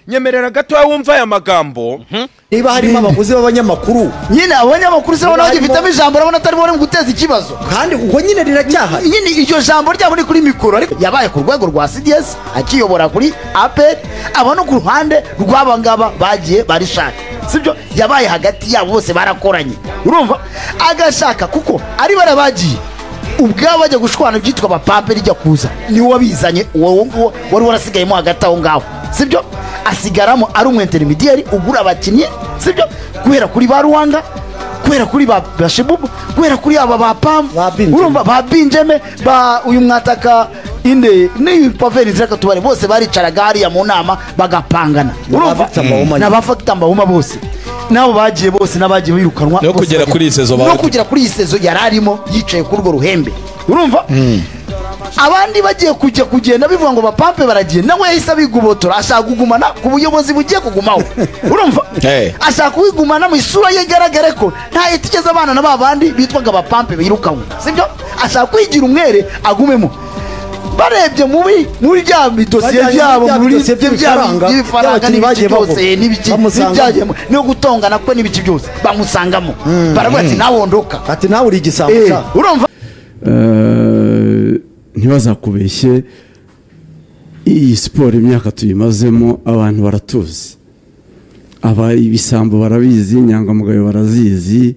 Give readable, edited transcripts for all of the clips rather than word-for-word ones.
Nyemerera gato wumva aya magambo. Niba harimo abaguzi b'abanyamakuru nyine abanyamakuru se bona bagifitemo ijambo, urabona atari bone guteza ikibazo, kandi ubwo nyine riracyaha nyine iryo jambo ryabo ni kuri mikoro, ariko yabaye ku rwego rwa CDS akiyobora kuri APR, aba no ku ruhande rw'aba ngaba bagiye barishaka, sibyo? Yabaye hagati yabo bose barakoranye, urumva agashaka kuko ari barabagiye ubwabo bajya gushwana byitwa abapampe rijya kuza niwe wabizanye, uwo nguwo wari warasigayemo hagati aho ngaho, sibyo? Asigaramo ari umu intermediary ugura abakinnyi, sibyo? Guhera kuri ba Ruwanga, guhera kuri ba Bashibubu, guhera kuri aba ba Pam, urumva ba Binjeme, ba uyu mwataka inde ni Paveri zaka tubare bose baricaraga hariya mu nama bagapangana, urumva n'abafakita mbahuma bose nabo bagiye bose n'abagiye birukanwa no kugera kuri iyi sezo, no kugera kuri iyi sezo yararimo yicaye kuri urwo ruhembe, urumva abandi bagiye kujya kugenda bivuga ngo bapampe baragiye, nawe yahise abigubotora ashaka kugumana ku buyobozi bugiye kugumaho, urumva ashaka kwigumana mu isura ye igaragare ko nta itigeze abana na babandi bitwaga abapampe birukanwe, sibyo? Ashaka kwigira umwere agumemo. Barebye muri bya dosiye byabo, muri by'ifaranga n'ibiki byose n'ibiki byagiyemo no gutongana kwe n'ibiki byose bamusangamo, baravuga ati nawe ondoka, ati nawe uri igisambo, urumva ntibazakubeshye. Iyi siporo imyaka tuyimazemo abantu baratuzi, aba ibisambo barabizi, inyangamugayo barazizi,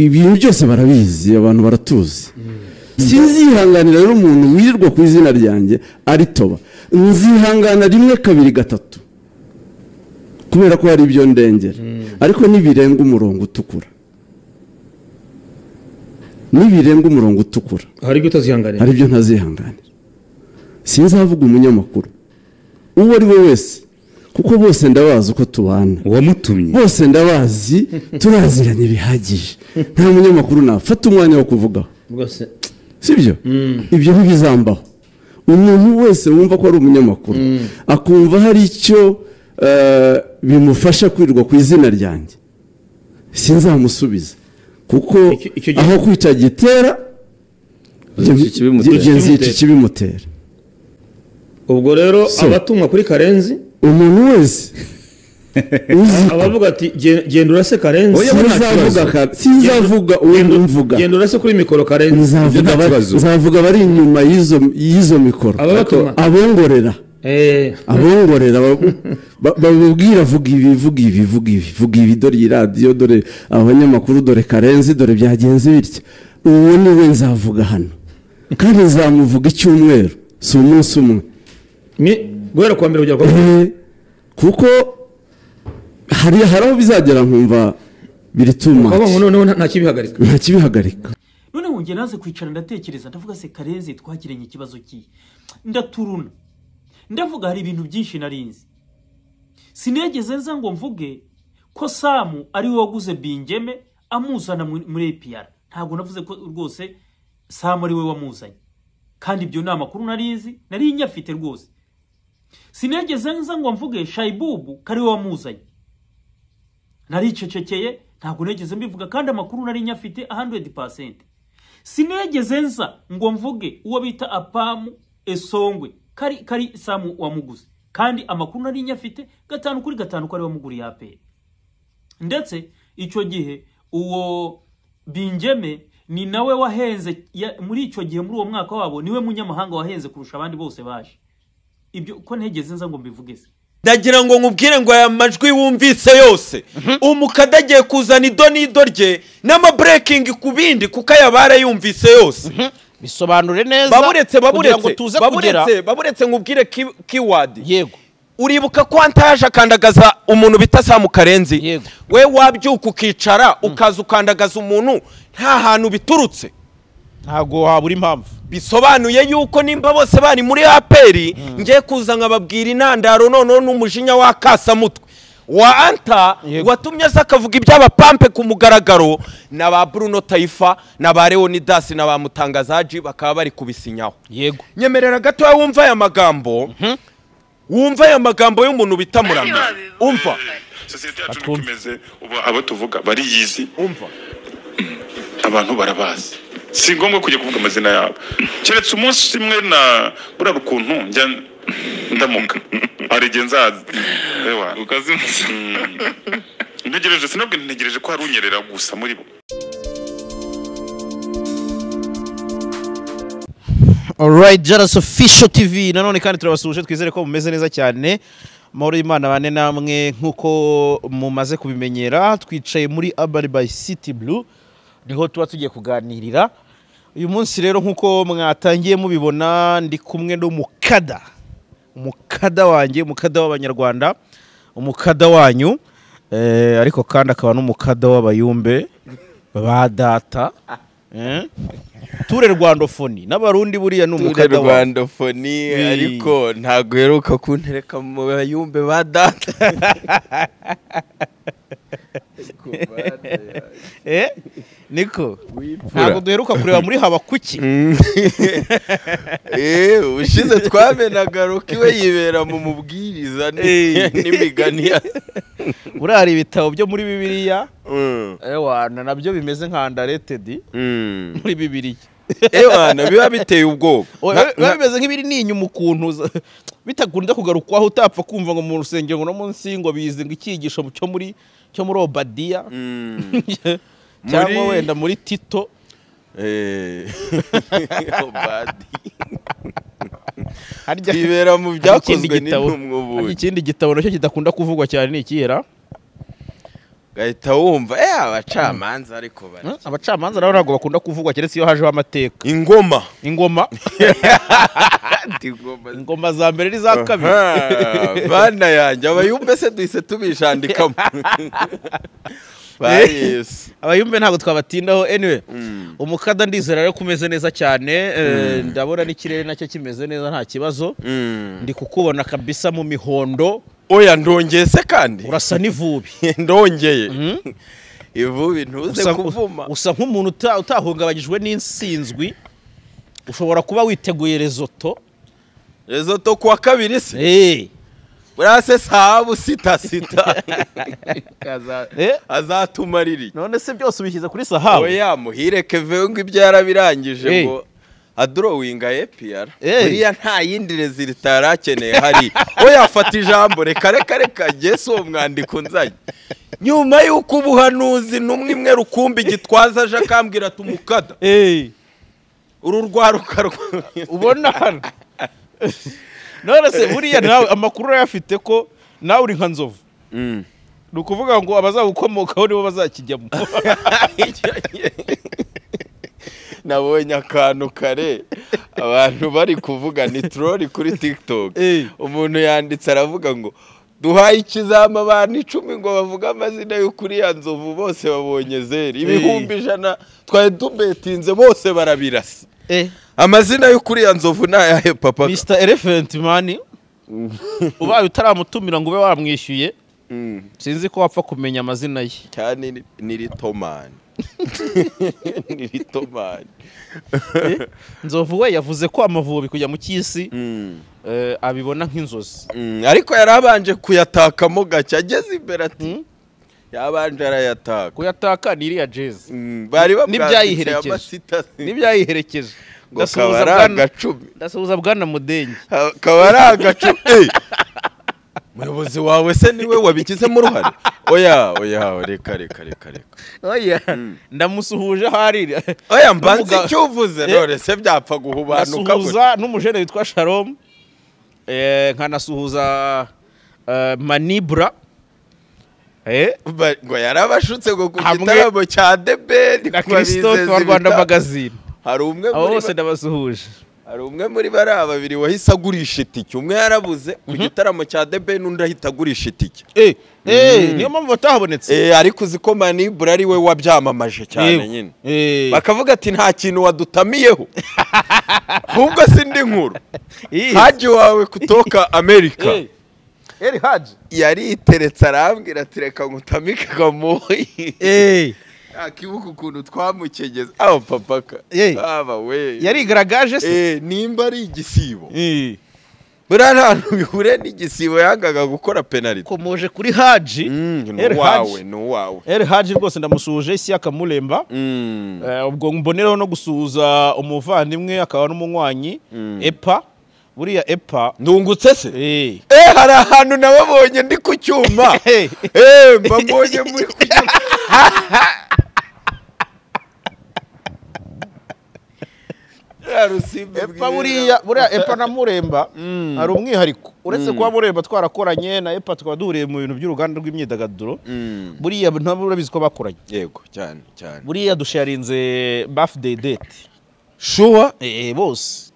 ibintu byose barabizi, abantu baratuzi. Sinzihanganira rero umuntu wirirwa ku izina ryanjye aritoba, nzihangana rimwe kabiri gatatu kubera ko hari ibyo ndengera, ariko nibirenga umurongo utukura, nibirenga umurongo utukura hari ibyo utazihanganira, hari ibyo ntazihanganira. Sinzavuga umunyamakuru uwo ari we wese kuko bose ndabazi uko tubana, uwamutumye bose ndabazi, turaziranye bihagije, nta munyamakuru nafata umwanya wo kuvugaho rwose, sibyo? Ibyo ntibizambaho. Umuntu wese wumva ko ari umunyamakuru akumva hari icyo bimufasha kwirirwa ku izina ryanjye, sinzamusubiza kuko aho kwica gitera nzica ikibimutera. Ubwo rero abatumwa kuri Karenzi, umuntu wese abavuga ati genda urase Karenzi, sinzavuga uwo mvuga, genda urase kuri mikoro Karenzi, nzavuga bari inyuma y'izo mikoro, abongorera abongorera bababwira vuga ibi vuga ibi vuga ibi vuga ibi, dore iyi radiyo, dore abanyamakuru, dore Karenzi, dore byagenze bitya, uwo niwe nzavuga hano kandi nzamuvuga icyumweru, si umunsi umwe, guhera kuwa mbere kugera kuwa mbere, kuko hari aho bizagera nkumva biri too much, noneho nta kibihagarika, nta kibihagarika. Noneho njye naze kwicara ndatekereza, ndavuga se Karenzi twagiranye ikibazo kihe, ndaturuna ndavuga hari ibintu byinshi narinzi, sinigeze nza ngo mvuge ko Samu ari we waguze Bingeme amuzana muri APR, ntabwo navuze ko rwose Samu ari we wamuzanye, kandi ibyo ni amakuru narizi, nari nyafite rwose. Sinigeze nza ngo mvuge Shaibubu ko ari we wamuzanye, naricecekeye ntabwo nigeze mbivuga, kandi amakuru nari nyafite 100%. Sinigeze nza ngo mvuge uwo bita Apamu Esongwe kari Samu wamuguze, kandi amakuru nari nyafite 5 kuri 5 ko ari wamuguriye APR. Ndetse icyo gihe uwo Bingeme ni nawe wahenze muri icyo gihe, muri uwo mwaka wabo niwe munyamahanga wahenze kurusha abandi bose baje. Ibyo ko ntegeze nza ngo mbivuge se, ndagira ngo nkubwire ngo aya majwi wumvise yose umukada agiye kuzana ido n'ido rye n'ama breaking ku bindi, kuko aya barayumvise yose. Bisobanure neza, baburetse baburetse baburetse baburetse nkubwire keyword. Yego, uribuka ko antaje akandagaza umuntu bita Samu Karenzi, we wabyuka ukicara ukaza ukandagaza umuntu nta hantu biturutse, ntago wabura impamvu. Bisobanuye yuko nimba bose bari muri APR ngiye kuza nkababwira intandaro none n'umujinya wa kasamutwe wa Anta watumye aza akavuga iby'abapampe ku mugaragaro, na ba Bruno Taifa na ba Leonidas na ba Mutangazaji bakaba bari kubisinyaho. Yego, nyemerera gato wumva aya magambo, wumva aya magambo y'umuntu bita Muramya, umva sosiyete yacu tumeze ubu abo tuvuga bariyizi, umva abantu barabazi, si ngombwa kujya kuvuga amazina yabo, keretse umunsi umwe na buriya ukuntu njya Ndamuka hari igihe nzaza ewa ukazimusa. Ntegereje, sinabwo ntegereje ko hari unyerera gusa muri bo. Alright, Jaras Official TV nanone kandi turabasuhuje, twizere ko mumeze neza cyane. Amahoro y'Imana bane namwe nkuko mumaze kubimenyera. Twicaye muri Urban by City Blue, niho tuba tugiye kuganirira uyu munsi. Rero nkuko mwatangiye mubibona, ndi kumwe n'umukada, umukada wanjye, umukada w'Abanyarwanda, umukada wanyu, ariko kandi akaba n'umukada w'abayumbe ba data. Ture Rwandofoni n'abarundi buriya ni umukada wa Rwandofoni, ariko ntago heruka kuntereka mu bayumbe ba data. Niko ntago duheruka kureba muri Habakuki. Ushize twamenaga Roki we yibera mu mubwiriza n'imigani. Buriya hari ibitabo byo muri Bibiliya ewana nabyo bimeze nka underrated muri Bibiliya. Ewana biba biteye ubwoba, biba bimeze nk'ibiri n'inyuma ukuntu bitakunda kugarukwaho, utapfa kumva ngo mu rusengero ngo no munsi ngo bize ngo icyigisho cyo muri Obadiya cyangwa wenda muri Tito. Bibera mu byakozwe n'intumwa ubu. Ikindi gitabo nacyo kidakunda kuvugwa cyane ni ikihera, gahita wumva abacamanza, ariko bari abacamanza nabo ntabwo bakunda kuvugwa keretse iyo hajeho amateka. Ingoma ingoma za mbere n'iza kabiri. Bana yanjye abayumbe se duhise tubijandikamo. Abayumbe ntabwo twabatindaho. Anyway, umukada ndizera rero kumeze neza cyane. Ndabona n'ikirere nacyo kimeze neza, nta kibazo. Ndi kukubona kabisa mu mihondo. Oya ndongeye se kandi urasa n'ivubi. Ndongeye ivubi ntuze kuvuma. Usa nk'umuntu utahungabanyijwe n'insinzwi. Ushobora kuba witeguye rezoto. Rezoto kuwa kabiri se? Burase sahabu sita sita azatumarira. None se byose ubishyize kuri sahabu? Oya muhire Keve ngo ibyo yarabirangije ngo adrowinga APR. Buriya nta yindi result yarakeneye hari. Oya fata ijambo reka reka reka Yesu uwo mwandiko nzanye. Nyuma yuko ubuhanuzi numwe imwe rukumbi Gitwaza aje akambwira ati umukada. Uru rwaruka ubona hano. None se buriya nawe amakuru urayafite ko nawe uri nka Nzovu? Ni ukuvuga ngo abazagukomokaho nibo bazakijyamo. Nabonye akantu kare abantu bari kuvuga ni troll kuri TikTok. Umuntu yanditse aravuga ngo duhaye ikizama abantu 10 ngo bavuga amazina y'ukuri ya Nzovu bose babonye zeri 100,000 twari tubetinze bose barabirasa. Amazina y'ukuri ya Nzovu nayahe papa? Mr Elephant Man ubaye utaramutumira ngo ube wamwishyuye, sinzi ko wapfa kumenya amazina ye. Cyane ni Ritomani. Ni Ritomani. Nzovu we yavuze ko Amavubi kujya mu cyisi abibona nk'inzozi. Ariko yarabanje kuyatakamo gake ageze imbere ati yabanje arayataka. Kuyataka ni iriya jezi. Bari bamwanditse n'ibyayiherekeje. Ndasuhuza bwana Mudenge. Kaba ari agacumi. Muyobozi wawe se niwe wabigizemo uruhare? Oya oya reka reka reka reka. Oya ndamusuhuje hari. Oya mbanze icyo uvuze none se byapfa guhubanuka. Ndasuhuza n'umujene witwa Shalom. Nkanasuhuza Manibra. Ngo yarabashutse ngo ku gitaramo cya Debeni na Christophe wa Rwanda Magazine. Hari umwe muri bose ndabasuhuje. Hari umwe muri bariya babiri wahise agurisha itike, umwe yarabuze ku gitaramo cya Debeni undi ahita agurisha itike. Niyo mpamvu batahabonetse. Ariko uzi ko Manibra ari we wabyamamaje cyane nyine. Bakavuga ati nta kintu wadutamiyeho. Ahubwo si ndi nkuru. Haji wawe kutoka Amerika. Eri Haji yariteretse arambwira ati reka ngutamike kamoyi. Akibuka ukuntu twamukegeza aho papaka. Aba we yarigaragaje se nimba ari igisibo. Buriya nta hantu bihure n'igisibo yangaga gukora penalty. Komoje kuri Haji. Ni uwawe, ni uwawe. Eri Haji rwose ndamusuhuje isi yakamuremba. Ubwo mbonereho no gusuhuza umuvandimwe akaba n'umunywanyi Epa. Buriya epa ndungutse se hari ahantu nababonye ndi ku cyuma mbabonye muri ku cyuma. Epa buriya epa na Muremba hari umwihariko, uretse kuba Muremba twarakoranye na epa tukaba duhuriye mu bintu by'uruganda rw'imyidagaduro, buriya ntabwo urabizi ko bakoranye. Yego cyane cyane. Buriya dusharinze birthday date. Sure? Bose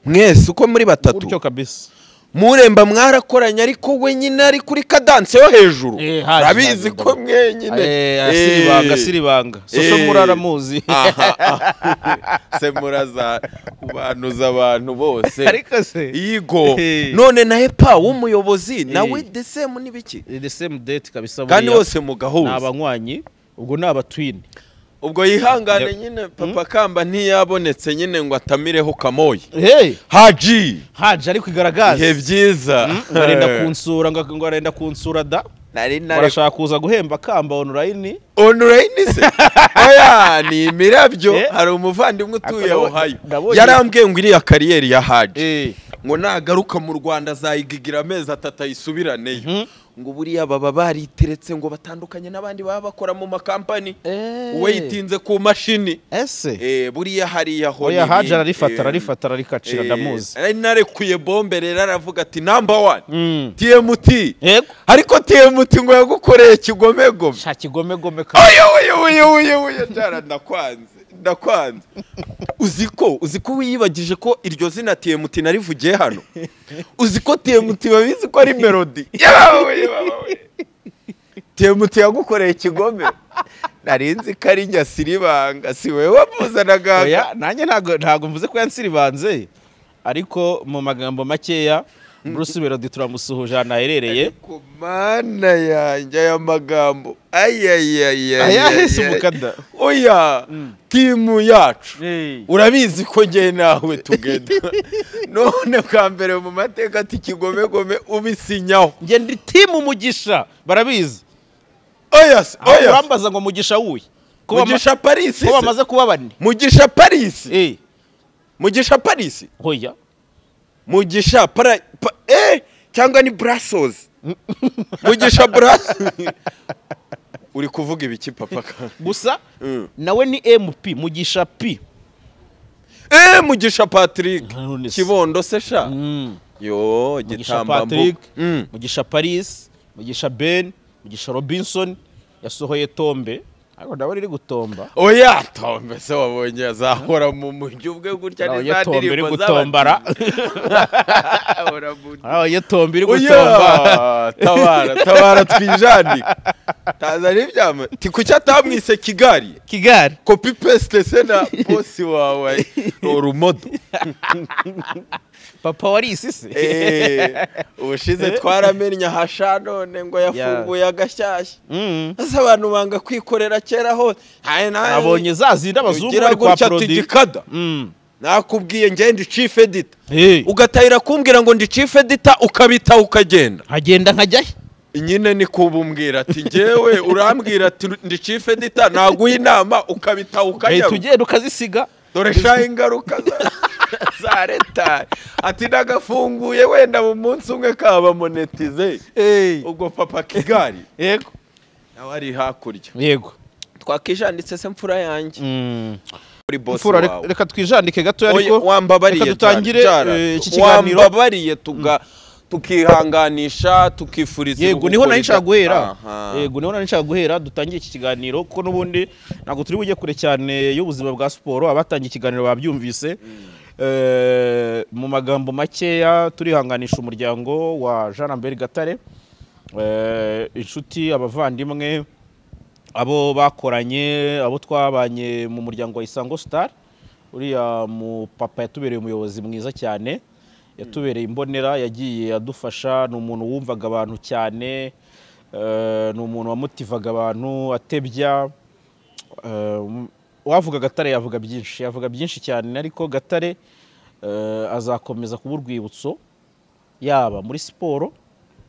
mwese uko muri batatu gutyo kabisa. Muremba mwarakoranye ariko we nyine ari kuri cadence yo hejuru. Urabizi ko mwenyine asiribanga siribanga soso muraramuzi. Se muraza kubanuza abantu bose. Ariko se yigo none na epa w'umuyobozi nawe the same nibiki? The same date kabisa. Kandi bose mugahuza. Nabanywanyi ubwo nabatwine. Ubwo yihangane nyine papa Kamba ntiyabonetse nyine ngo atamireho kamoyi. Haji Haji ari kwigaragaza. Ihe byiza. Arenda kunsura ngo arenda kunsura da. Barashaka kuza guhemba Kamba online. Online se? Oya ni imirabyo. Hari umuvandimwe utuye Ohio. Yarambwiye ngo iriya kariyeri ya Haji. Ngo nagaruka mu Rwanda azayigigira amezi atatu ayisubiraneyo. Ngo buriya baba bariteretse ngo batandukanye n'abandi baba bakora mu makampani. We yitinze ku mashini. Ese buriya hariya ho. Oya Haji ararifata ararifata ararikacira ndamuzi. Narekuye bombe rero aravuga ati number 1 TMT. Yego. Ariko TMT ngo yagukoreye kigomegome. Sha kigomegome ka. Oya oya oya jara ndakwanze. Ndakwanze. Uziko wiyibagije ko iryo zina TMT narivugiye hano. Uziko TMT babizi ko ari Melody. Yawe. TMT yagukoreye kigome. Narinzi ko ari nyasiribanga si wewe wamuzanaga. Oya nanjye ntago mvuze ko yansiribanze. Ariko mu magambo makeya Bruce Melody turamusuhuje anaherereye. Ku mana yanjye aya magambo. Ayayayay. Ayahese umukada. Oya timu yacu. Urabizi ko ngiye nawe tugenda. None bwa mbere mu mateka ati kigomegome ubisinyaho. Nge ndi timu Mugisha barabizi. Oya oya. Urambaza ngo Mugisha wuye. Mugisha Paris. Ko bamaze kuba bane. Mugisha Paris. Mugisha Paris. Oya. Mugisha para cyangwa ni Brussels. Mugisha Brussels. Uri kuvuga ibiki papa? Gusa nawe ni MP Mugisha P. Mugisha Patrick. Kibondo se sha. Yo gitamba Patrick, Mugisha Paris, Mugisha Ben, Mugisha Robinson yasohoye tombe. Ariko ndabona iri gutomba. Oya tombe se wabonye azahora mu mujyi ubwe gutya n'izandirimbo gutombara. Oya tombe iri gutomba. Tabara tabara twijandika. Tazana ibyama. Ti kuki atamwise Kigali? Kigali. Copy paste se na boss wawe urumodo. Papa wari isisi. Ubushize twaramenya hasha none ngo yafunguye agashyashya. Ese abantu banga kwikorera kera hose. Abonye zazinda abazungu bari kwa produit. Nakubwiye nge ndi chief editor. Ugatahira kumbwira ngo ndi chief editor ukabita ukagenda. Agenda nkajya he? Nyine ni kubumbwira ati ngewe urambwira ati ndi chief editor naguha inama ukabita ukajya. Tugenda ukazisiga. Dore sha ingaruka za leta ati nagafunguye wenda mu munsi umwe kaba monetize. Ubwo papa Kigali yego nawe ari hakurya. Yego twakijanditse se mfura yanjye. Kuri boss wawe reka twijandike gato ariko wambabariye dutangire iki kiganiro. Wambabariye tukihanganisha tukifuriza. Yego niho nari nshaka guhera. Yego niho nari nshaka guhera dutangiye iki kiganiro kuko nubundi ntabwo turi bujye kure cyane y'ubuzima bwa siporo. Abatangiye ikiganiro babyumvise. Mu magambo makeya turihanganisha umuryango wa Jean Lambert Gatare, inshuti, abavandimwe, abo bakoranye, abo twabanye mu muryango wa Isango Star. Uriya mu papa yatubereye umuyobozi mwiza cyane, yatubereye imbonera, yagiye adufasha. Ni umuntu wumvaga abantu cyane, ni umuntu wamotivaga abantu atebya. Wavuga Gatare yavuga byinshi, yavuga byinshi cyane, ariko Gatare azakomeza kuba urwibutso yaba muri siporo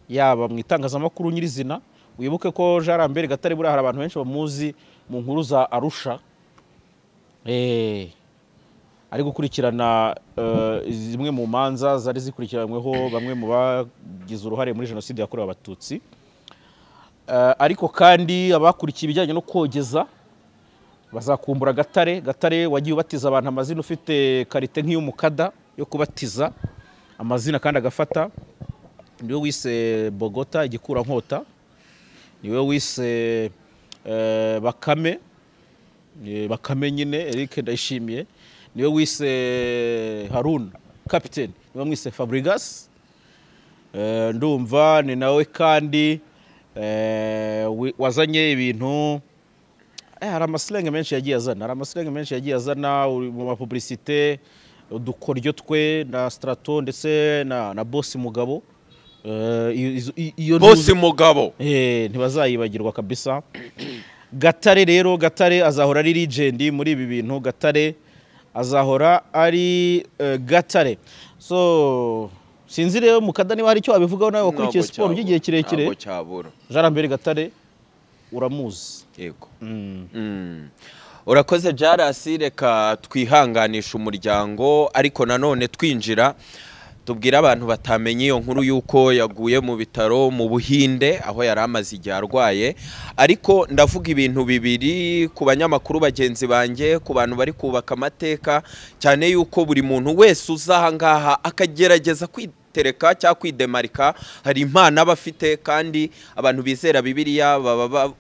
yaba mu itangazamakuru nyirizina. Wibuke ko Jean Lambert Gatare buriya hari abantu benshi bamuzi mu nkuru za Arusha. Ari gukurikirana zimwe mu manza zari zikurikiranyweho bamwe mu bagize uruhare muri jenoside yakorewe Abatutsi. Ariko kandi abakurikiye ibijyanye no kogeza bazakumbura Gatare. Gatare wagiye ubatiza abantu amazina, ufite karite nk'iy'umukada yo kubatiza amazina kandi agafata. Niwe wise Bogota igikurankota, niwe wise Bakame, Bakame nyine Eric Ndayishimiye, niwe wise Haruna captain, niwe mwise Fabregas. Ndumva ni nawe kandi wazanye ibintu. Hari amasilenge menshi yagiye azana, hari amasilenge menshi yagiye azana mu mapublicité, udukoryo twe na Strato ndetse na Boss Mugabo. Iyo Boss Mugabo ntibazayibagirwa kabisa. Gatare rero, Gatare azahora ari legend muri ibi bintu. Gatare azahora ari Gatare. So sinzi rero mukada niba hari icyo abivugaho nawe wakurikiye siporo by'igihe kirekire. Jean Lambert Gatare uramuzi? Yego. Urakoze Jarasi, reka twihanganisha umuryango, ariko nanone twinjira tubwira abantu batamenye iyo nkuru yuko yaguye mu bitaro mu Buhinde aho yari amaze igihe arwaye. Ariko ndavuga ibintu bibiri ku banyamakuru bagenzi banjye, ku bantu bari kubaka amateka, cyane yuko buri muntu wese uza aha ngaha akagerageza kwitereka cyangwa kwidemarika, hari impano aba afite. Kandi abantu bizera Bibiliya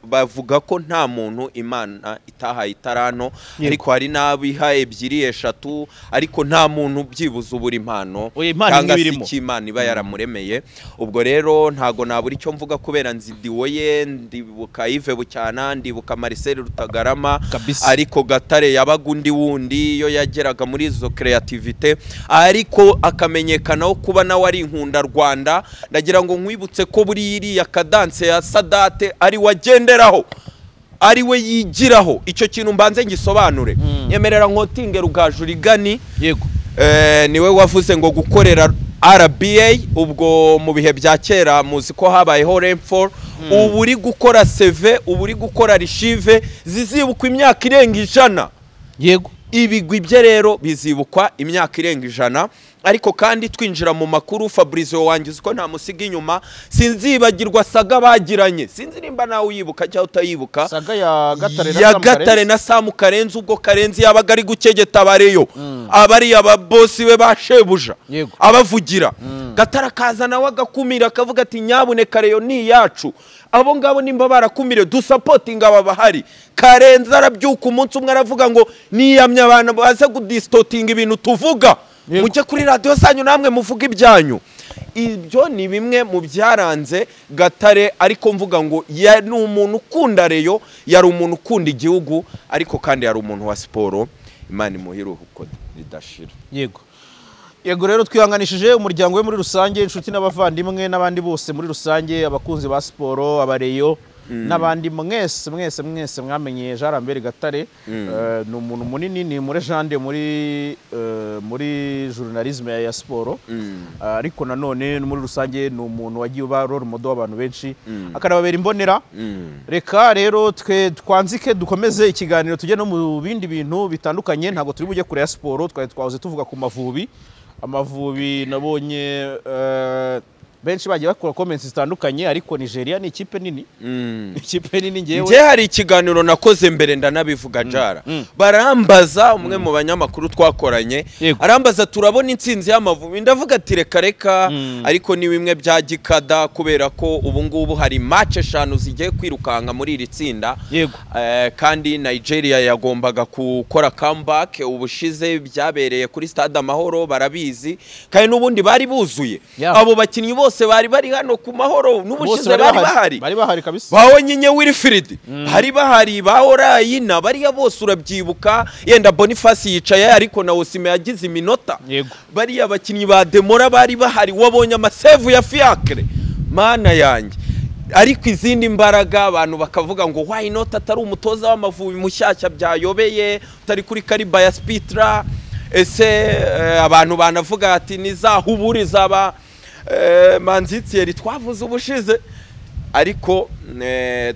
bavuga ko nta muntu Imana itahaye itaranto, ariko hari n'abiha 2, 3, ariko nta muntu byibuze ubura impano cyangwa se icyo Imana iba yaramuremeye. Ubwo rero ntago nabura icyo mvuga kubera nzi Diwoye, ndibuka Yves Bucyana, ndibuka Marcel Rutagarama, ariko Gatare yabaga undi wundi iyo yageraga muri izo creativité, ariko akamenyekanaho kuba nawe ari inkunda Rwanda. Ndagira ngo nkwibutse ko buri iriya kadance ya Sadate ari wagenderaho, ari we yigiraho. Icyo kintu mbanze ngisobanure. Nyemerera nkotinge Rugaju Rigani. Yego. Niwe wavuze ngo gukorera RBA, ubwo mu bihe bya kera muzi ko habayeho Rainfall. Ubu uri gukora CV, ubu uri gukora archive zizibukwa imyaka irenga 100. Yego. Ibigwi bye rero bizibukwa imyaka irenga 100. Ariko kandi twinjira mu makuru, Fabrizio wanjye uko nta musiga inyuma, sinzibagirwa saga bagiranye. Sinzi nimba nawe uyibuka cyangwa utayibuka. Saga ya Gatare na ya Gatare na Sam Karenzi, ubwo Karenzi yabaga ari gukegeta abareyo, abari ababosi we bashebuja abavugira. Gatare akaza nawe agakumira akavuga ati nyabuneka Reyo ni yacu, abo ngabo nimba barakumire dusapotinga aba bahari. Karenzi arabyuka umunsi umwe aravuga ngo niyamye abantu baze kudistotinga ibintu tuvuga, mujye kuri radio zanyu namwe muvuga ibyanyu. Ibyo ni bimwe mu byaranze Gatare. Ariko mvuga ngo ni umuntu ukunda Reyo, yari umuntu ukunda igihugu, ariko kandi yari umuntu wa siporo. Imana imuhe iruhuko ridashira. Yego. Yego rero twihanganishije umuryango we muri rusange, inshuti n'abavandimwe n'abandi bose muri rusange, abakunzi ba siporo, abareyo n'abandi mwese mwese mwese mwamenye Jean Lambert Gatare. Ni umuntu munini, ni muri legende muri journalisme ya siporo, ariko nanone muri rusange ni umuntu wagiye uba role model w'abantu benshi, akanababera imbonera. Reka rero twe twanzike dukomeze ikiganiro tujye no mu bindi bintu bitandukanye. Ntabwo turi bujye kure ya siporo, twari twahoze tuvuga ku Mavubi. Amavubi nabonye benshi bagiye bakora comments zitandukanye, ariko Nigeria ni ikipe nini. Ikipe nini. Ngewe nje hari ikiganiro nakoze mbere ndanabivuga Jara. Barambaza umwe mu banyamakuru twakoranye, arambaza turabona intsinzi y'Amavubi, ndavuga ati reka reka, ariko ni bimwe bya gikada kubera ko ubu ngubu hari match 5 zigiye kwirukanka muri iri tsinda. Kandi Nigeria yagombaga gukora comeback ubushize byabereye kuri Stade Amahoro, barabizi, kandi n'ubundi bari buzuye. Abo bakinnyi bose bari bari hano ku Mahoro n'ubushize bari bahari kabisa. Bawonyinye Wilfried hari bahari, ba Orayina bariya bose urabyibuka, yenda Boniface yicaye ariko na Osime yagize iminota. Bariya bakinnyi ba Demora bari bahari, wabonye amasevu ya Fiacre, mana yanjye. Ariko izindi mbaraga abantu bakavuga ngo why not atari umutoza w'Amavubi mushyashya byayobeye, utari kuri Kariba ya Spitra. Ese abantu banavuga ati nizahuburi zaba Manzi Thierry twavuze ubushize. Ariko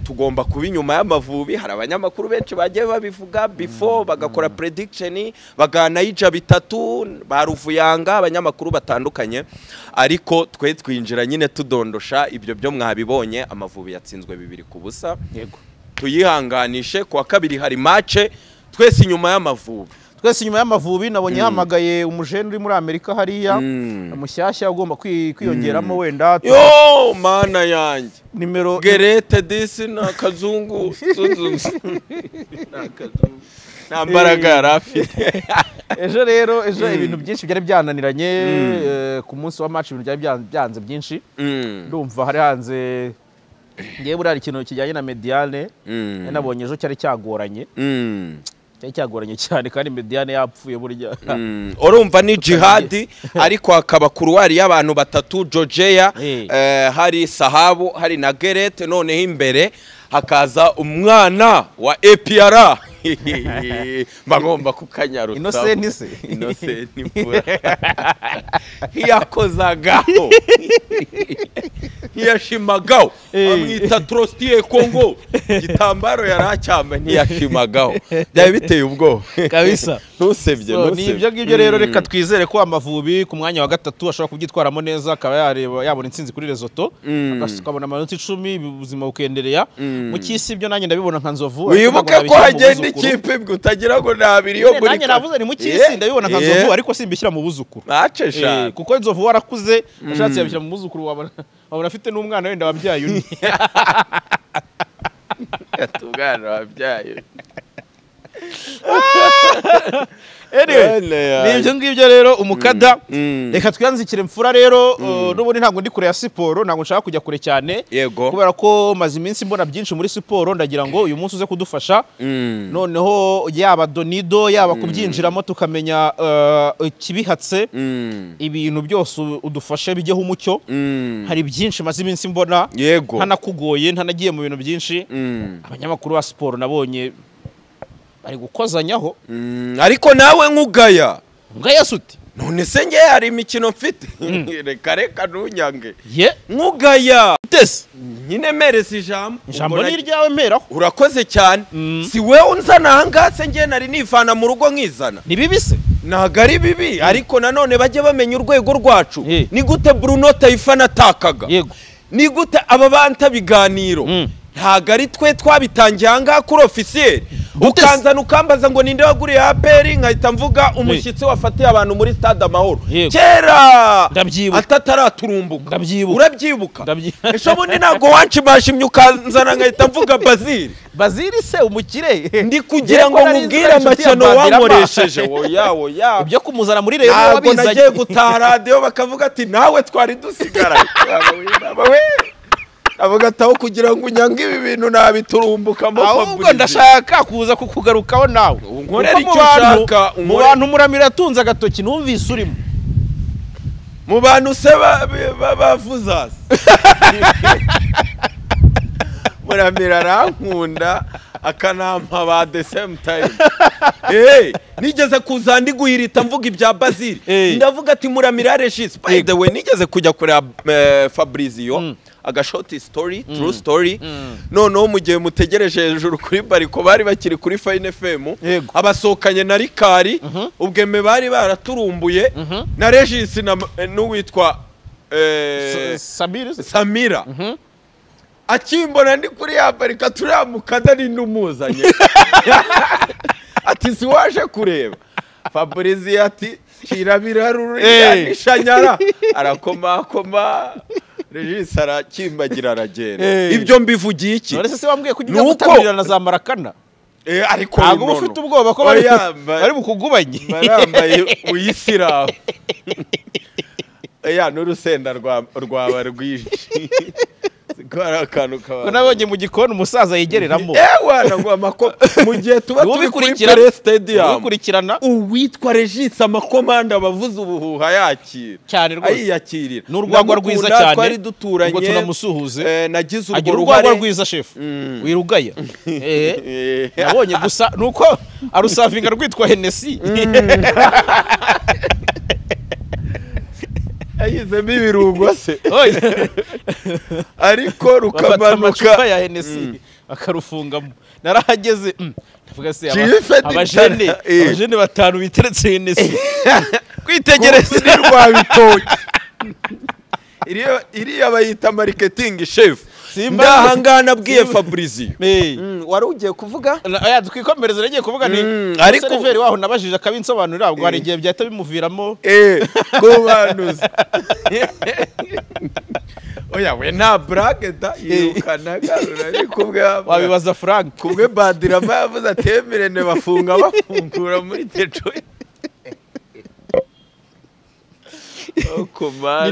tugomba kuba inyuma y'Amavubi. Hari abanyamakuru benshi bagiye babivuga before, bagakora prediction, baganayija bitatu ba Ruvuyanga, abanyamakuru batandukanye, ariko twe twinjira nyine tudondosha ibyo byo mwabibonye. Amavubi yatsinzwe 2-0. Yego. Tuyihanganishe, kuwa kabiri hari match, twese inyuma y'Amavubi. Twese inyuma y'Amavubi. Nabonye yahamagaye umujene uri muri Amerika hariya, mushyashya ugomba kwiyongeramo wenda. Yo mana yanjye, nimero Gerete disi na kazungu nta mbaraga yari afite. Ejo rero, ejo ibintu byinshi byari byananiranye ku munsi wa match, ibintu byari byanze byinshi. Ndumva hari hanze ngiye buriya ikintu kijyanye na Mediane, nabonye ejo cyari cyagoranye. Cyari cyagoranye cyane, kandi Mediane yapfuye burya. Urumva ni jihadi, ariko hakaba kuruwari y'abantu batatu, Georgia, hari Sahabu, hari na Gerete, noneho imbere hakaza umwana wa APR. Bagomba kukanyarutsa. Innocent se. Innocent imfura. Ntiyakozagaho, ntiyashimagaho, amwita Trostier Congo, igitambaro yari acyambaye ntiyashimagaho, byari biteye ubwoba kabisa. Ntusebye, ntusebye. Ni ibyo ngibyo rero. Reka twizere ko Amavubi ku mwanya wa 3 ashobora kubyitwaramo neza, akaba yareba yabona intsinzi kuri Lesotho, akabona amanota 10, ubuzima bukendereya. Mu cyisi ibyo nanjye ndabibona nka Nzovu. Wibuke ko hagenda ikipe utagira ngo ni abiri yo muri nanjye navuze ni mu cyisi ndabibona nka Nzovu, ariko simbishyira mu buzukuru. Nacesha. Kuko Nzovu warakuze, ashatse yabishyira mu buzukuru, wabona afite n'umwana wenda wabyaye undi. Atubwana wabyaye. Anyway, ni ibyo ngibyo rero umukada. Reka twiyanzikire mfura rero. N'ubundi ntabwo ndi kure ya siporo, ntabwo nshaka kujya kure cyane. Kubera ko maze iminsi mbona byinshi muri siporo, ndagira ngo uyu munsi uze kudufasha. Noneho yaba Donido, yaba kubyinjiramo tukamenya ikibihatse, ibintu byose udufashe bijyeho umucyo. Hari byinshi maze iminsi mbona, ntanakugoye, ntanagiye mu bintu byinshi. Abanyamakuru ba siporo nabonye bari gukozanyaho. Ariko nawe nkugaya. Ngaya suti. None se nge hari imikino mfite. Reka reka ntunyange. Nkugaya. Tese. Nyine mereza ijambo. Ijambo ni iryawe mperaho. Urakoze cyane. Si wewe unzana aha se nge nari nivana mu rugo nkizana. Ni bibi se? Ntago ari bibi, ariko nanone bajye bamenya urwego rwacu. Ni gute Bruno Taifa natakaga? Ni gute aba banta biganiro? Ntago ari twe twabitangiye aha ngaha kuri officiel. Ukanzana ukambaza ngo ninde waguriye APR, nkahita mvuga umushyitsi wafatiye abantu muri stade Amahoro kera atataraturumbuka. Urabyibuka? Ejo bundi ntabwo wanshimashimye ukanzana nkahita mvuga Bazili. Bazili se umukire? Ndi kugira ngo nkubwire amakino wankoresheje. Oya oya, ibyo kumuzana muri Rayon wabizanye. Ntabwo nagiye gutaha radiyo bakavuga ati nawe twari dusigaranye. Avuga ataho kugira ngo unyange ibi bintu nabiturumbukamo. Ahubwo ndashaka kuza kukugarukaho nawe. Unkorera icyo ushaka. Mu bantu Muramira yatunze agatoki numvise urimo. Mu bantu se bavuza. Muramira arankunda akanampa ba the same time. Nigeze kuza ndi guhirita mvuga ibya Bazili. Ndavuga ati Muramira Regis. By the way, nigeze kujya kureba Fabrizio. Aga short story, true story. Noneho mu gihe mutegereje hejuru kuri bariko bari bakiri kuri Fine FM, abasohokanye na Rikari, ubweme bari baraturumbuye na Regis na n'uwitwa Samira. Akimbona ndi kuri ya barika turamukada ni ndumuzanye. Ati si waje kureba. Fabrizio ati kirabira ruriya nishanyara arakoma koma. Regis arakimbagira aragenda. Ibyo mbivugiye iki? None se wambwiye kujya gutamirana na za Marakana? Ariko ntabwo ufite ubwoba ko bari bukugubanye. Barambaye uyisiramu. Ya n'urusenda rwaba rwinshi. Sikora akantu kaba. Nabonye mu gikoni umusaza yigereramo. Ewa nagwa amako mu gihe tuba turi kuri Pele Stadium. Ukurikirana uwitwa Regis amakomanda bavuze ubuhuha yakira. Cyane rwose. Ayiyakirira. N'urwagwa rwiza cyane. Twari duturanye. Ubwo tunamusuhuze. Nagize urwo ruhare. Urwagwa rwiza chef. Wirugaya. Nabonye gusa nuko arusavinga rwitwa Hennessy. Ayizemo ibirungo se ariko rukamanuka amacupa ya Hennessy akarufungamo. Narahageze ndavuga se abajene batanu biteretse Hennessy kwitegereza rwa bitoki. Iriya bayita marketing chef. Ndahangana abwiye Fabrizio. Wari ugiye kuvuga? Oya twikomereze, nagiye kuvuga ni ariko seriveri waho nabajije akabinsobanurira ubwo hari igihe byahita bimuviramo kubanuza. Oya we nta brague da yirukana garura kubwe wabibaza Frank kubwe Badirama yavuze atemerene bafunga bafungura muri Techo.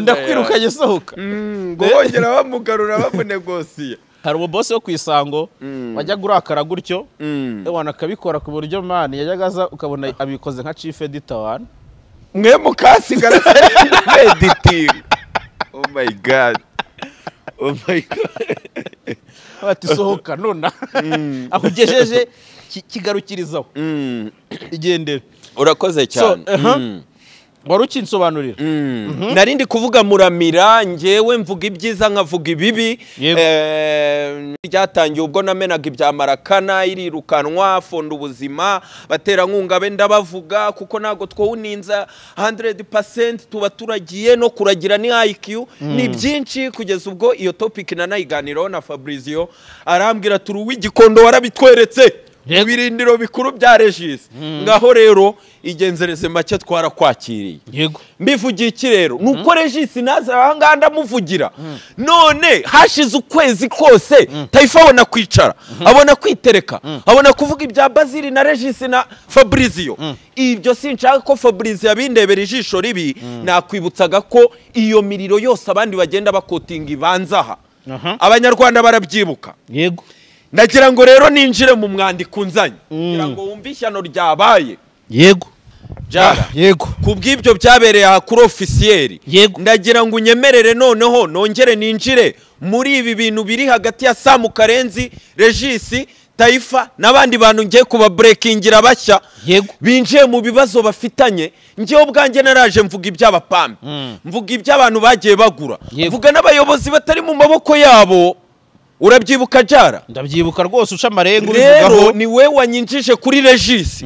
Ndakwirukanye sohoka. Ngo bongera bamugarura bamunegosiye. Hari ubu boss wo kwisango wajyaga urakara gutyo ewana akabikora ku buryo man yajyaga aza ukabona abikoze nka chief editor wana mwe mukasigara editing. Oh my god. Oh my god. Bati sohoka nona aho ugejeje kigarukirizaho igendere. Urakoze cyane. Wari ukinsobanurira. Narindi kuvuga Muramira, njyewe mvuga ibyiza nkavuga ibibi. Ryatangiye ubwo namenaga ibya Marakana irirukanwa fonda ubuzima baterankunga be ndabavuga kuko ntago twuninza 100% tuba turagiye no kuragira ni IQ ni byinshi. Kugeza ubwo iyo topic nanayiganiraho na Fabrizio arambwira turi uw'igikondo warabitweretse ibirindiro bikuru bya Regis. Ngaho rero igenzereze make twarakwakiriye. Yego. Mbivugiye iki rero nuko Regis naza aha ngaha ndamuvugira. None hashize ukwezi kose Taifa abona kwicara, abona kwitereka, abona kuvuga ibya Bazili na Regis na Fabrizio. Ibyo sinshaka ko Fabrizio abindebera ijisho ribi. Nakwibutsaga ko iyo miriro yose abandi bagenda bakotinga ibanza aha. Abanyarwanda barabyibuka. Yego. Nagira ngo rero ninjire mu mwandiko nzanye kugira ngo wumve ishyano ryabaye. Yego. Jara. Yego. Kubw'ibyo byabereye aha kuri officiel. Yego. Ndagira ngo unyemerere noneho nongere ninjire muri ibi bintu biri hagati ya Sam Karenzi, Regis, Taifa n'abandi bantu ngiye kuba breakingira bashya. Yego. Binjiye mu bibazo bafitanye. Ngiye ubwanjye naraje mvuga iby'abapambe. Mvuga iby'abantu bagiye bagura. Mvuga n'abayobozi batari mu maboko yabo. Urabyibuka Jara? Ndabyibuka rwose uca amarenga ubivugaho. Rero ni we wanyinjije kuri Regis.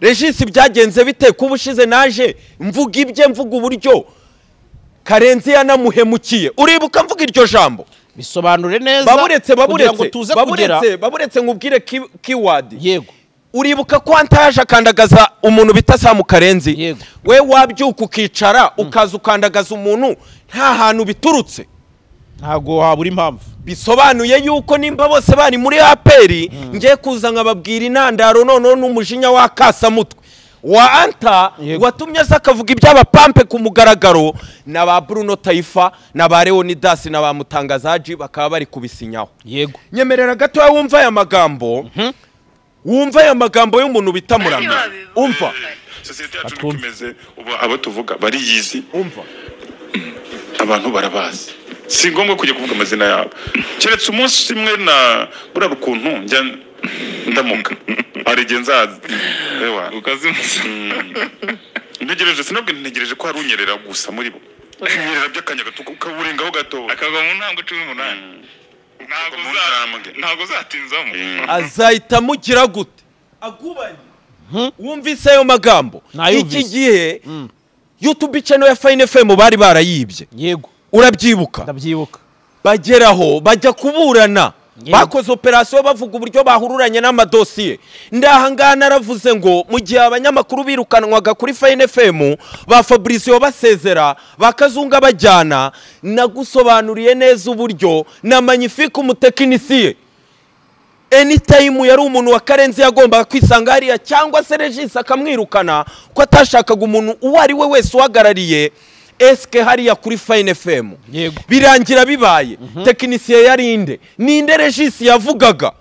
Regis byagenze bite kuba ushize naje mvuga ibye, mvuga uburyo Karenzi yanamuhemukiye. Uribuka mvuga iryo jambo? Bisobanure neza. Baburetse baburetse nkubwire keyword. Yego. Uribuka ko antaje akandagaza umuntu bita Sam Karenzi? Yego. We wabyuka ukicara ukaza ukandagaza umuntu nta hantu biturutse. Ntago habura impamvu. Bisobanuye yuko nimba bose bari muri APR ngiye kuza nkababwira intandaro noneho n'umujinya wa kasamutwe wa Anta watumye aza akavuga iby'abapampe ku mugaragaro na ba Bruno Taifa na ba Leonidas na ba Mutangazaji bakaba bari kubisinyaho. Yego. Nyemerera gato wumva aya magambo. Wumva aya magambo y'umuntu bita Muramira. Umva. Societe yacu niko ubu abo tuvuga bariyizi. Umva. Abantu barabazi. Si ngombwa kujya kuvuga amazina yabo. Keretse umunsi imwe na buriya ukuntu njya ndamuka. Arigenza ewa ukazimusa. Ntegereje sinabwe ntegereje ko hari unyerera gusa muri bo. Unyerera by'akanya gato ukaburengaho gato. Akagwa mu ntambwe 18. Ntago zatinzamo. Azahita mugira gute? Agubanye. Wumvise ayo magambo. Iki gihe YouTube channel ya Fine FM bari barayibye. Yego. Urabyibuka? Ndabyibuka. Bageraho bajya kuburana. Bakoze operation bavuga uburyo bahururanye n'amadosiye. Ndahangana naravuze ngo mu gihe abanyamakuru birukanwaga kuri Fine FM ba Fabrizio basezera bakazunga bajyana, nagusobanuriye neza uburyo na Magnifique umutekinisiye anytime yari umuntu wa Karenzi yagombaga kwisanga hariya cyangwa se Regis akamwirukana ko atashakaga umuntu uwo ari we wese uhagarariye eske hariya kuri Fine FM. Yego. Birangira bibaye. Tekinisiye yarinde ninde Regis yavugaga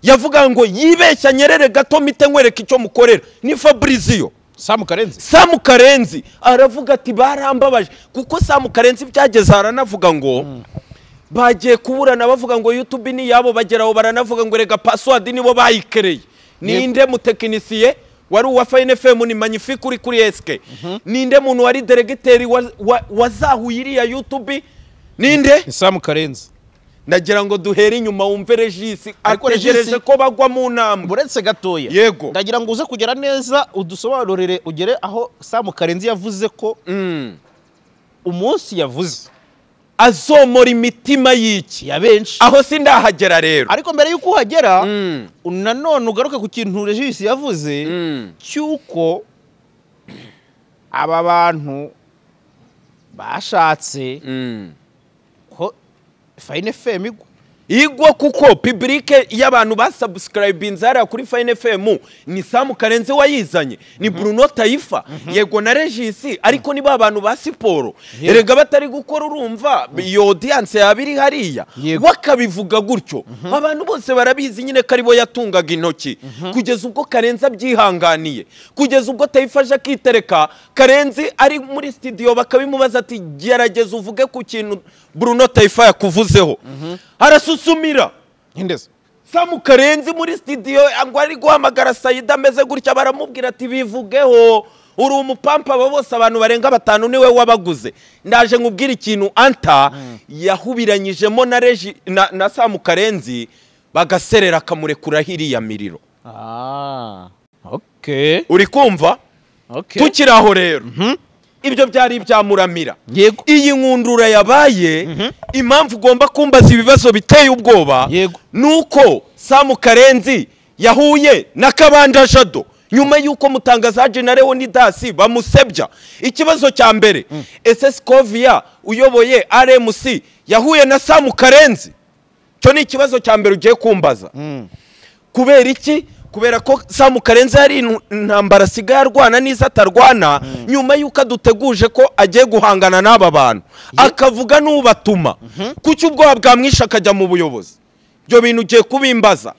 yavuga ngo yibeshya nyerere gato mite nkwereka icyo mukorera ni Fabrizio Sam Karenzi. Sam Karenzi aravuga ati barambabaje kuko Sam Karenzi byageze aranavuga ngo bagiye kuburana bavuga ngo YouTube ni yabo bageraho baranavuga ngo rega password nibo bayikereye. Ninde mutekinisiye Wari uwa Fine FM ni Magnifique uri kuri SK. Ninde muntu wari directeur wazahuye iriya YouTube? Ninde? Sam Karenzi. Ndagira ngo duhere inyuma wumve Regis ategereje ko bagwa mu ntambwe. Buretse gatoya. Yego. Ndagira ngo uze kugera neza udusobanurire ugere aho Sam Karenzi yavuze ko umunsi yavuze azomora imitima y'iki ya benshi. Aho sindahagera rero. Ariko mbere yuko uhagera nanone ugaruke ku kintu Regis yavuze cyuko aba bantu bashatse ko Fine FM igwa kuko public y'abantu basubscribinze hariya kuri Fine FM ni Sam Karenzi wayizanye, ni Bruno Taifa, yego na Regis, ariko ni ba bantu ba siporo erega batari gukora, urumva iyo audience yabiri hariya wakabivuga gutyo. Abantu bose barabizi nyine ko aribo yatungaga intoki kugeza ubwo Karenzi abyihanganiye, kugeza ubwo Taifa aje akitereka Karenzi ari muri studio bakabimubaza ati gerageza uvuge ku kintu Bruno Taifa yakuvuzeho. Arasusumira Indeza Sam Karenzi muri studio ngo ari guhamagara Saida ameze gutya, baramubwira ati bivugeho uri umupampa, abo bose abantu barenga batanu niwe wabaguze. Ndaje nkubwira ikintu Anta yahubiranyijemo na Regi na Sam Karenzi bagaserera akamurekura hiriya miriro. Okay. Uri kumva? Okay. Tukiraho rero. Ibyo byari ibyamuramira. Yego. Iyi nkundura yabaye impamvu ugomba kumbaza ibibazo biteye ubwoba nuko Sam Karenzi yahuye na Kabanda Jado nyuma yuko mutangazaje na Leonidas bamusebya. Ikibazo cya mbere, ese Scovia uyoboye RMC yahuye na Sam Karenzi? Cyo ni ikibazo cya mbere ugiye kumbaza. Kubera iki? Kubera ko Sam Karenzi hari intambara asigaye arwana n'izo atarwana, nyuma yuko aduteguje ko agiye guhangana n'aba bantu akavuga n'ubatuma, kuki ubwoba bwamwishe akajya mu buyobozi? Ibyo bintu ugiye kubimbaza.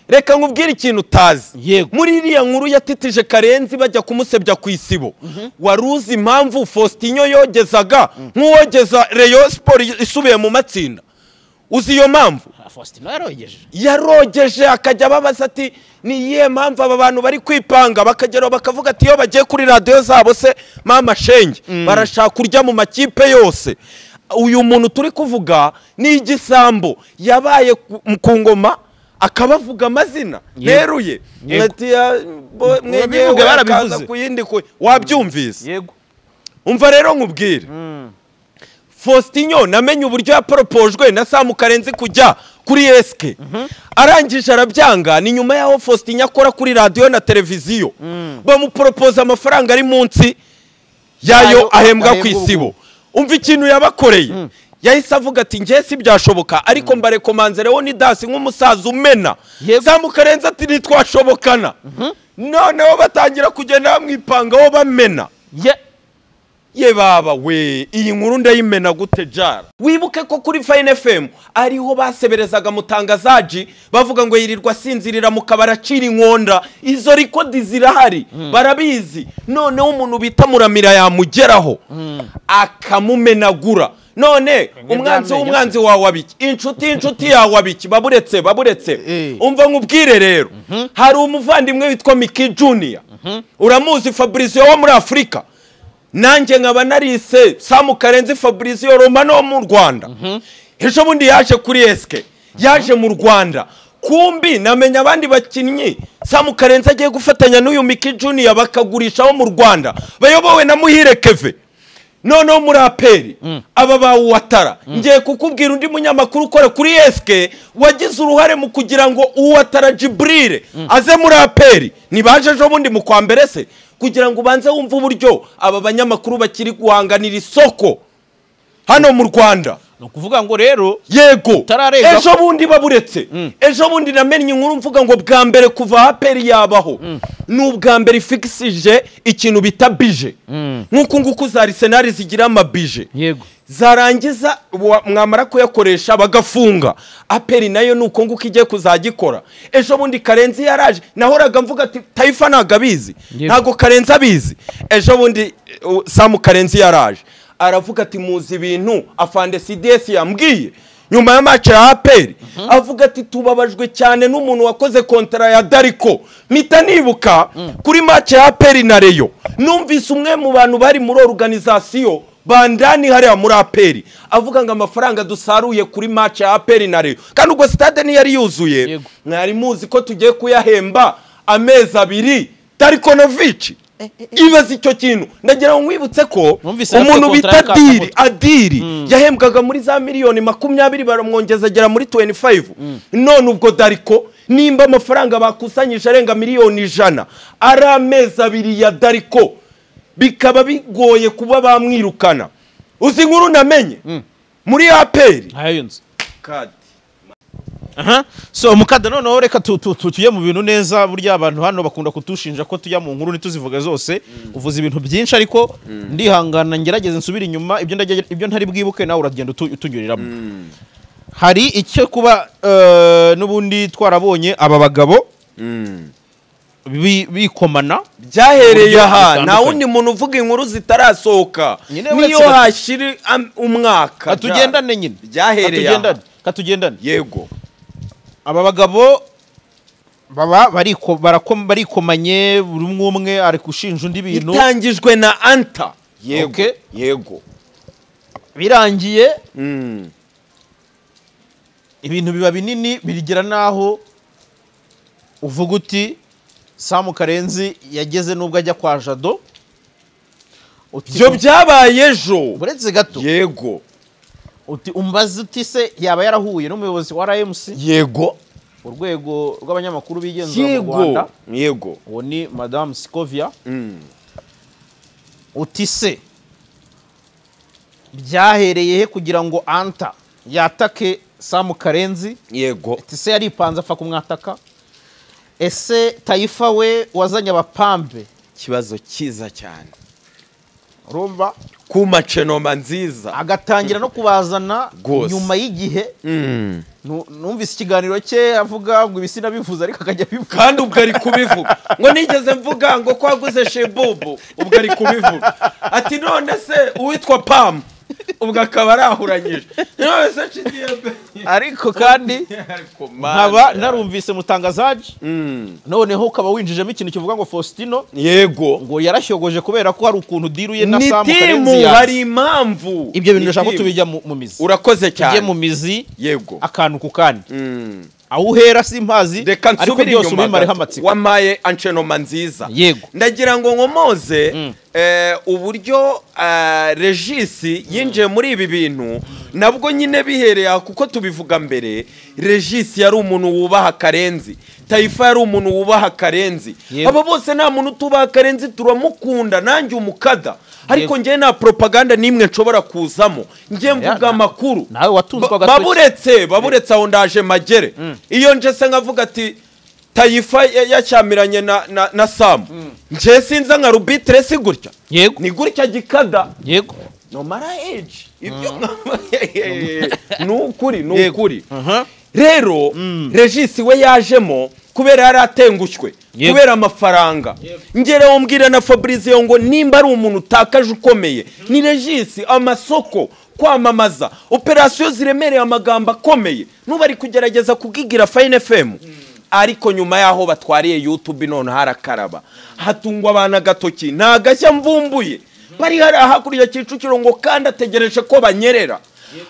Reka nkubwire ikintu utazi. Muri iriya nkuru yatitije Karenzi bajya kumusebya ku isibo, wari uzi impamvu Faustinho yogezaga nk'uwogeza Rayon Sport isubiye mu matsinda? Uzi iyo mpamvu? Faustinho yarogeje. Yarogeje akajya babaza ati ni iyihe mpamvu aba bantu bari kwipanga, bakagera bakavuga ati iyo bagiye kuri radio zabo se mama shenge barashaka kurya mu makipe yose. Uyu muntu turi kuvuga ni igisambo yabaye ku ngoma akabavuga amazina neruye mwegewe barabivuze ku yindi wabyumvise. Yego. Umva rero nkubwire, Faustinho namenye uburyo yaporopojwe na Sam Karenzi kujya kuri SK. Arangije arabyanga. Ni nyuma yaho Faustinho akora kuri radio na televiziyo, bamuporopoza amafaranga ari munsi yayo ahembwa ku isibo. Umva ikintu yabakoreye. Yahise avuga ati ngiye si byashoboka, ariko mbarekomanze Leonidas nk'umusaza umena. Sam Karenzi ati ntitwashobokana. Noneho batangira kugenda bamwipangaho bamena. Ye baba we, iyi nkuru ndayimena gute jara? Wibuke ko kuri Fine FM ariho baseberezaga mutangazaji bavuga ngo yirirwa sinzirira mu kabara acira inkonda. Izo rekodi zirahari, barabizi. Noneho umuntu bita Muramira yamugeraho akamumenagura. None umwanzi w'umwanzi wawe abiki, inshuti inshuti yawe abiki, baburetse baburetse. Umva nkubwire rero, hari umuvandimwe witwa Mickey Junior, uramuzi Fabrizio wo muri Afrika, nanjye nkaba narise Sam Karenzi Fabrizio Romano mu Rwanda. Ejo bundi yaje kuri SK, yaje mu Rwanda, kumbi namenya abandi bakinnyi Sam Karenzi agiye gufatanya n'uyu Mickey Junior bakagurishaho mu Rwanda bayobowe na Muhire Keve. Noneho muri APR aba bawatara. Ngiye kukubwira undi munyamakuru ukora kuri SK wagize uruhare mu kugira ngo Uwatara Jibril aze muri APR. Nibaje ejo bundi mu kwa mbere se, kugira ngo ubanze wumve uburyo aba banyamakuru bakiri guhanganira isoko hano mu Rwanda. No kuvuga ngo rero yego ejo bundi baburetse. Ejo bundi namenye inkuru mvuga ngo bwa mbere kuva APR yabaho n'ubwa mbere ifixije ikintu bita bije. Nkuko nguko za Arsenal zigira amabije. Yego. Zarangiza mwamara kuyakoresha bagafunga. APR nayo nuko nguko igiye kuzagikora. Ejo bundi Karenzi yaraje, nahoraga mvuga ati Taifa ntago abizi, ntago Karenzi abizi. Ejo bundi Sam Karenzi yaraje aravuga ati muzi ibintu afande CDS yambwiye. Nyuma ya match ya APR avuga ati tubabajwe cyane n'umuntu wakoze kontra ya Dariko. Mpita nibuka kuri match ya APR na Rayon, numvise umwe mu bantu bari muri organisation bandani hariya muri APR avuga ngo amafaranga dusaruye kuri match ya APR na Rayon, kandi ubwo stade ntiyari yuzuye, mwari muzi ko tugiye kuyahemba amezi 2 Darikonovic. Ibaze icyo kintu. Ndagira ngo nkwibutse ko umuntu bita Adiri yahembwaga muri za miliyoni 20 baramwongeza agera muri 25. None ubwo Dariko nimba amafaranga bakusanyije arenga miliyoni 100 ari amezi 2 ya Dariko, bikaba bigoye kuba bamwirukana. Uzi inkuru namenye muri APR kadi. Aha. So mukada noneho reka tuye mu bintu neza. Burya abantu hano bakunda kutushinja ko tujya mu nkuru ntituzivuga zose. Uvuze ibintu byinshi ariko ndihangana ngerageze nsubira inyuma ibyo ntari bwibuke nawe uragenda utunyuriramo. Hari icyo kuba n'ubundi twarabonye aba bagabo bikomana byahereye aha. Nta wundi muntu uvuga inkuru zitarasohoka niyo hashiri umwaka. Katugendane nyine byahereye aha. Katugendane yego. Aba bagabo baba barikomanye, buri umwe ari gushinja undi bintu. Bitangijwe na Anta. Yego. Yego. Birangiye ibintu biba binini bigera naho uvuga uti Sam Karenzi yageze nubwo ajya kwa Jado. Ibyo byabaye ejo. Buretse gato. Yego. Uti umbaze uti se yaba yarahuye n'umuyobozi wa RMC? Yego. Urwego rw'abanyamakuru bigenzura mu Rwanda. Yego. Uwo ni Madame Sikovia. Uti se byahereye he kugira ngo Anta yatake Sam Karenzi? Yego. Uti se yaripanze apfa kumwataka? Ese Taifa we wazanye abapambe? Kibazo cyiza cyane. Urumva kuma cenoma nziza agatangira no kubazana nyuma y'igihe. Numvise ikiganiro cye avuga ngo ibisina bivuze ariko akajya bivuga kandi ubwo ari kubivuga ngo nigeze mvuga ngo ko waguze Shebubu, ubwo ari kubivuga ati none se uwitwa Pam ubwo akaba arahuranyije none se Chidiyebe. Ariko kandi nkaba narumvise mutangazaje noneho ukaba winjijemo ikintu kivuga ngo Faustino yego ngo yarashyogoje kubera ko hari ukuntu diruye na Sam Karenzi, hari impamvu. Ibyo bintu ndashaka ko tubijya mu mizi. Urakoze cyane. Tujye mu mizi. Yego. Akantu ku kandi. Aho uhera simpazi ariko byose ubimareho amatsiko. Wamaye anchenoma nziza. Yego. Ndagira ngo nkomoze uburyo Regis yinjiye muri ibi bintu nabwo nyine bihereye kuko tubivuga mbere. Regis yari umuntu wubaha Karenzi, Taifa yari umuntu wubaha Karenzi. Abo bose nta muntu tubaha Karenzi, turamukunda nanjye umukada. Ariko ngiye nta propaganda nimwe nshobora kuzamo, ngiye mvuga amakuru. Nawe watunzwe agatoki. Baburetse aho ndaje magere. Iyo nje se nkavuga ati Taifa yacyamiranye na Sam, nje sinza nka rubitre si gutya. Ni gutya gikada. Yego. No mara age. Ibyo nukuri nukuri. Rero Regis we yajemo kubera yaratengushywe kubera amafaranga. Ngere umbwira na Fabrizio ngo nimba ari umuntu utakaje ukomeye ni Regis. Amasoko, kwamamaza, operation ziremereye, amagambo akomeye nuba ari kugerageza kugigira Fine FM. Ariko nyuma yaho batwariye YouTube none harakaraba hatungwa abana gatoki nta gashya mvumbuye bari hari hakurya Kicukiro ngo kandi ategereje ko banyerera.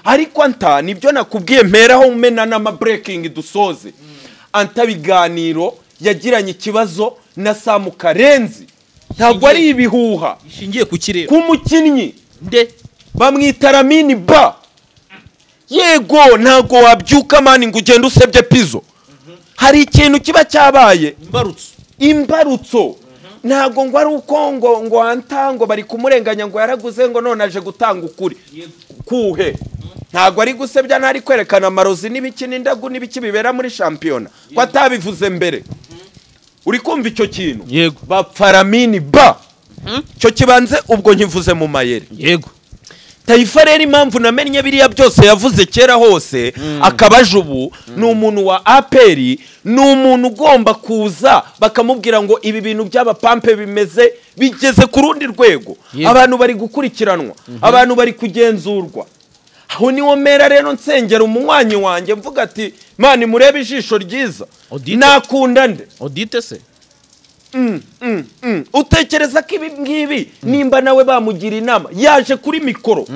Ariko Anta nibyo nakubwiye mperaho mena n'ama breaking dusoze. Anta biganiro yagiranye ikibazo na Sam Karenzi ntabwo ari ibihuha ishingiye ku kirere ku mukinnyi nde bamwita Lamine Ba. Yego ntabwo wabyuka mani ngo ugende usebye Pizzo. Hari ikintu kiba cyabaye imbarutso ntabwo ngo ari uko ngo Anta ngo bari kumurenganya ngo yaraguze ngo none aje gutanga ukuri kuhe. Ntabwo ari gusebya ntari kwerekana amarozi n'ibiki n'indagu n'ibiki bibera muri shampiyona ko atabivuze mbere. Uri kumva icyo kintu? Yego. Bapfa Lamine Ba. Cyo kibanze ubwo nkivuze mu mayeri. Yego. Taifa rero impamvu namenye biriya byose yavuze kera hose akabaje ubu ni umuntu wa APR, ni umuntu ugomba kuza bakamubwira ngo ibi bintu by'abapampe bimeze bigeze ku rundi rwego. Abantu bari gukurikiranwa, abantu bari kugenzurwa. Aho niwo mera rero nsengera umunywanyi wanjye mvuga ati mani murebe ijisho ryiza nakunda nde Odite se utekereza ko ibi ngibi nimba nawe bamugira inama yaje kuri mikoro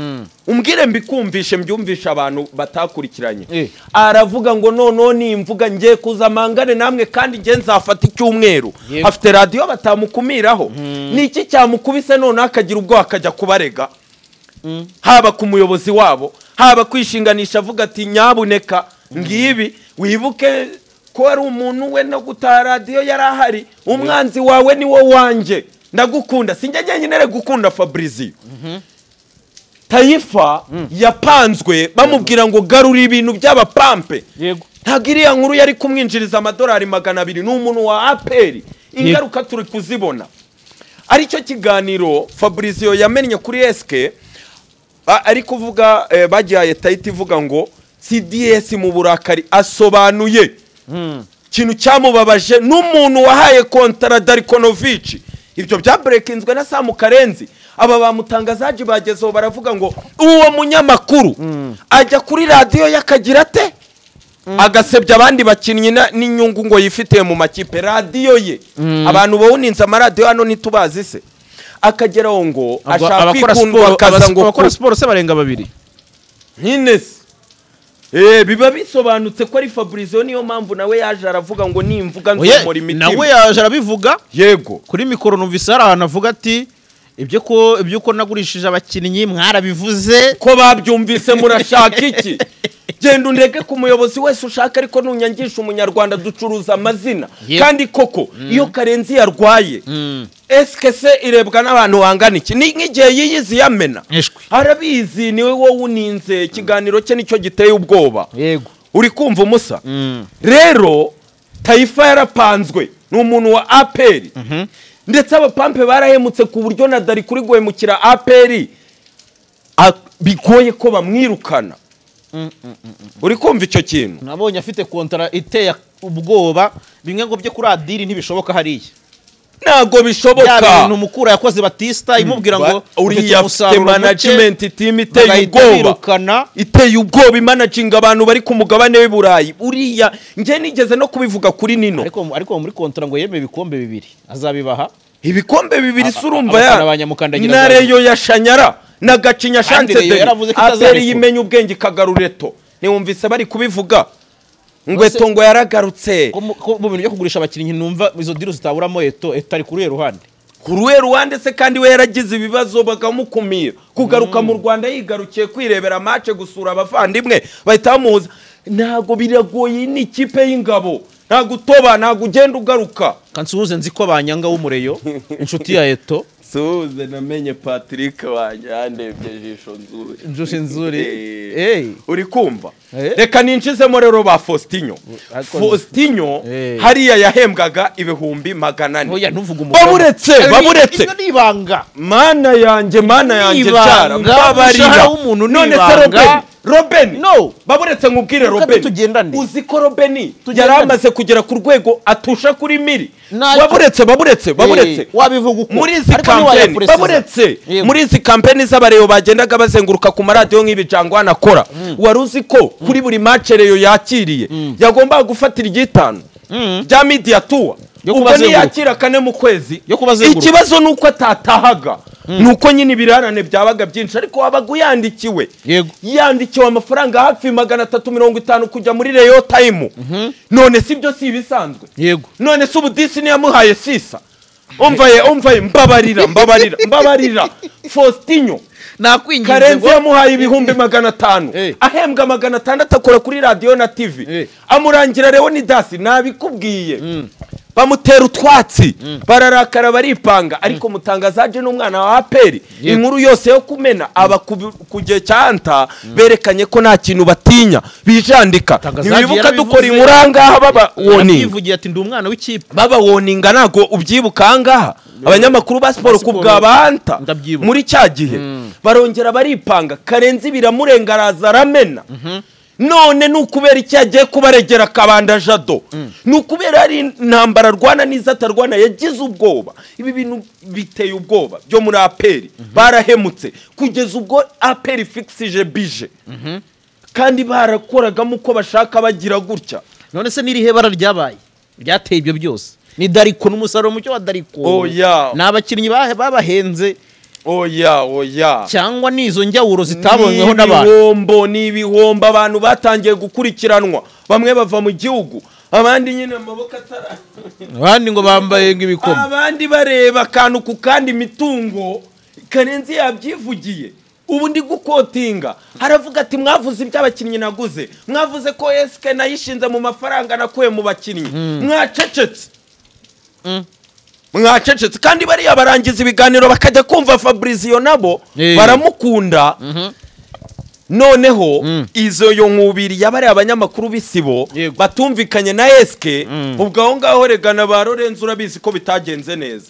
umbwire mbikumvishe mbyumvishe abantu batakurikiranye aravuga ngo noneho nimvuga ngiye kuza mangane namwe kandi ngiye nzafata icyumweru afite radiyo batamukumiraho niki cyamukubise noneho akagira ubwo akajya kubarega haba ku muyobozi wabo haba kwishinganisha avuga ati nyabuneka ngibi wibuke ko ari umuntu we no gutaha radiyo yari ahari umwanzi wawe ni wo wanjye ndagukunda sinjya njyenyine gukunda Fabrizio Taifa yapanzwe bamubwira ngo garura ibintu by'abapampe ntabwo iriya nkuru yari kumwinjiriza amadolari 200 ni umuntu wa APR ingaruka turi kuzibona aricyo kiganiro Fabrizio yamennye kuri SK ari kuvuga bagihaye tayiti ivuga ngo CDS mu burakari asobanuye ikintu cyamubabaje n'umuntu wahaye kontara Darikonovic ibyo byaburekinzwe na Samu Karenzi aba bamutangazaji bagezeho baravuga ngo uwo munyamakuru ajya kuri radiyo yakagira ate agasebya abandi bakinnyi n'inyungu ngo yifitiye mu makipe radiyo ye abantu bawuninze amaradiyo hano ntitubazi se akageraho ngo ashaka kwikundwa akaza ngo abakora siporo se barenga babiri nyine se biba bisobanutse ko ari Fabrizio niyo mpamvu nawe yaje aravuga ngo nimvuga nzomora imitima nawe yaje arabivuga yego kuri mikoro numvise hari ahantu avuga ati ibyo ko nagurishije abakinnyi mwarabivuze ko babyumvise murashaka iki genda undege ku muyobozi wese ushaka ariko nunyangisha umunyarwanda ducuruza amazina kandi koko iyo Karenzi yarwaye eske se irebwa n'abantu bangana iki ni nk'igihe yiyizi yamena arabizi niwe wowe uninze ikiganiro cye nicyo giteye ubwoba yego uri kumva umusa rero Taifa yarapanzwe ni umuntu wa APR ndetse abapampe barahemutse ku buryo na Dari kuri guhemukira APR bigoye ko bamwirukana uri kumva icyo kintu nabonye afite kontara iteye ubwoba bimwe ngo byo kuri adiri ntibishoboka hariya ntago bishoboka bintu mukura yakoze Batista imubwira ngo uriya afite management team iteye ubwoba iteye ubwoba imanaginga abantu bari ku mugabane w'i Burayi uriya njye nigeze no kubivuga kuri Nino ariko muri kontara ngo yemeye ibikombe bibiri azabibaha ibikombe bibiri surumva ya na Reyo ya Shanyara na Gacinya Chance de APR yimenya ubwenge ikagarura Eto niwumvise bari kubivuga ngweto ngo yaragarutse ko mu bintu byo kugurisha abakinnyi numva izo deal zitaburamo Eto ari kuri ruhande kuri ruhande se kandi we yaragize ibibazo bakamukumira kugaruka mu Rwanda yigarukiye kwirebera match gusura abavandimwe bahita bamuhuza ntago biragoye ni ikipe y'ingabo ntago utoba ntago ugenda ugaruka kansuhuze nzi ko banyanga w'umureyo inshuti ya Eto suhuze namenye Patrick wanjye yandebye jisho nzuri njushe nzuri uri kumva reka ninjizemo rero ba Faustinho Faustinho hariya yahembwaga 400,000 baburetse baburetse mana yanjye cyara mbabarira none se Robin no baburetse nkubwire Robin uzi ko Robin yari amaze kugera ku rwego atusha kuri miri baburetse wabivuga uko muri izi campaign baburetse muri izi campaign z'abareyo bagendaga bazenguruka ku maradiyo nk'ibijangwa anakora wari uzi ko kuri buri match reyo yakiriye yagombaga gufatira igitano bya media tour ubwo niyakira 4 mu kwezi ikibazo nuko atatahaga nuko nyine ibirarane byabaga byinshi ariko wabaga uyandikiwe yandikiwe amafaranga hafi 350 kujya muri Reyo Time none si byo si ibisanzwe none se ubu disi niyamuhaye sisa umvaye mbabarira Faustinho nakwinginze Karenzi yamuhaye 500,000 ahembwa 600 akora kuri radio na TV amurangira Leonidas nabikubwiye bamutera utwatsi bararakara baripanga ariko mutangazaje n'umwana wa APR inkuru yose yo kumena aba ku gihe cya Anta berekanye ko nta kintu batinya bijandika ntibibuka dukora inkuru ahangaha baba warning yivugiye ati ndi umwana w'ikipe baba warninga ntago ubyibuka ahangaha abanyamakuru ba siporo ku bwa ba Anta muri cya gihe barongera baripanga Karenzi biramurenga araza aramena None ni ukubera iki yagiye kubaregera Kabanda Jado? Ni ukubera ari intambara arwana n'izo atarwana, yagize ubwoba. Ibi bintu biteye ubwoba byo muri APR. Barahemutse kugeza ubwo APR ifixije bije, kandi barakoragamo uko bashaka bagira gutya. None se n'irihe bara ryabaye ryateye ibyo byose? Ni Dariko n'umusaruro mucyo wa Dariko. Oya. Ni abakinnyi babahenze. Oya, oya. Cyangwa nizo njyawuro zitabonyweho n'abantu. N'ibihombo, n'ibihombo abantu batangiye gukurikiranwa. Bamwe bava mu gihugu, abandi nyine amaboko atara. Abandi ngo bambaye ng'ibikoma. Abandi bareba akantu ku kandi imitungo. Karenzi yabyivugiye. Ubu ndi gukotinga. Haravuga ati mwavuze iby'abakinnyi naguze. Mwavuze ko SK nayishinze mu mafaranga nakuye mu bakinnyi. Mwacecetse. Mwacecetse kandi bariya barangiza ibiganiro bakajya kumva Fabrizio nabo baramukunda. Noneho izo yo nkubiri yabari abanyamakuru b'isibo batumvikanye na SK, ubwo aho ngaho regana ba Lorenzo urabizi ko bitagenze neza.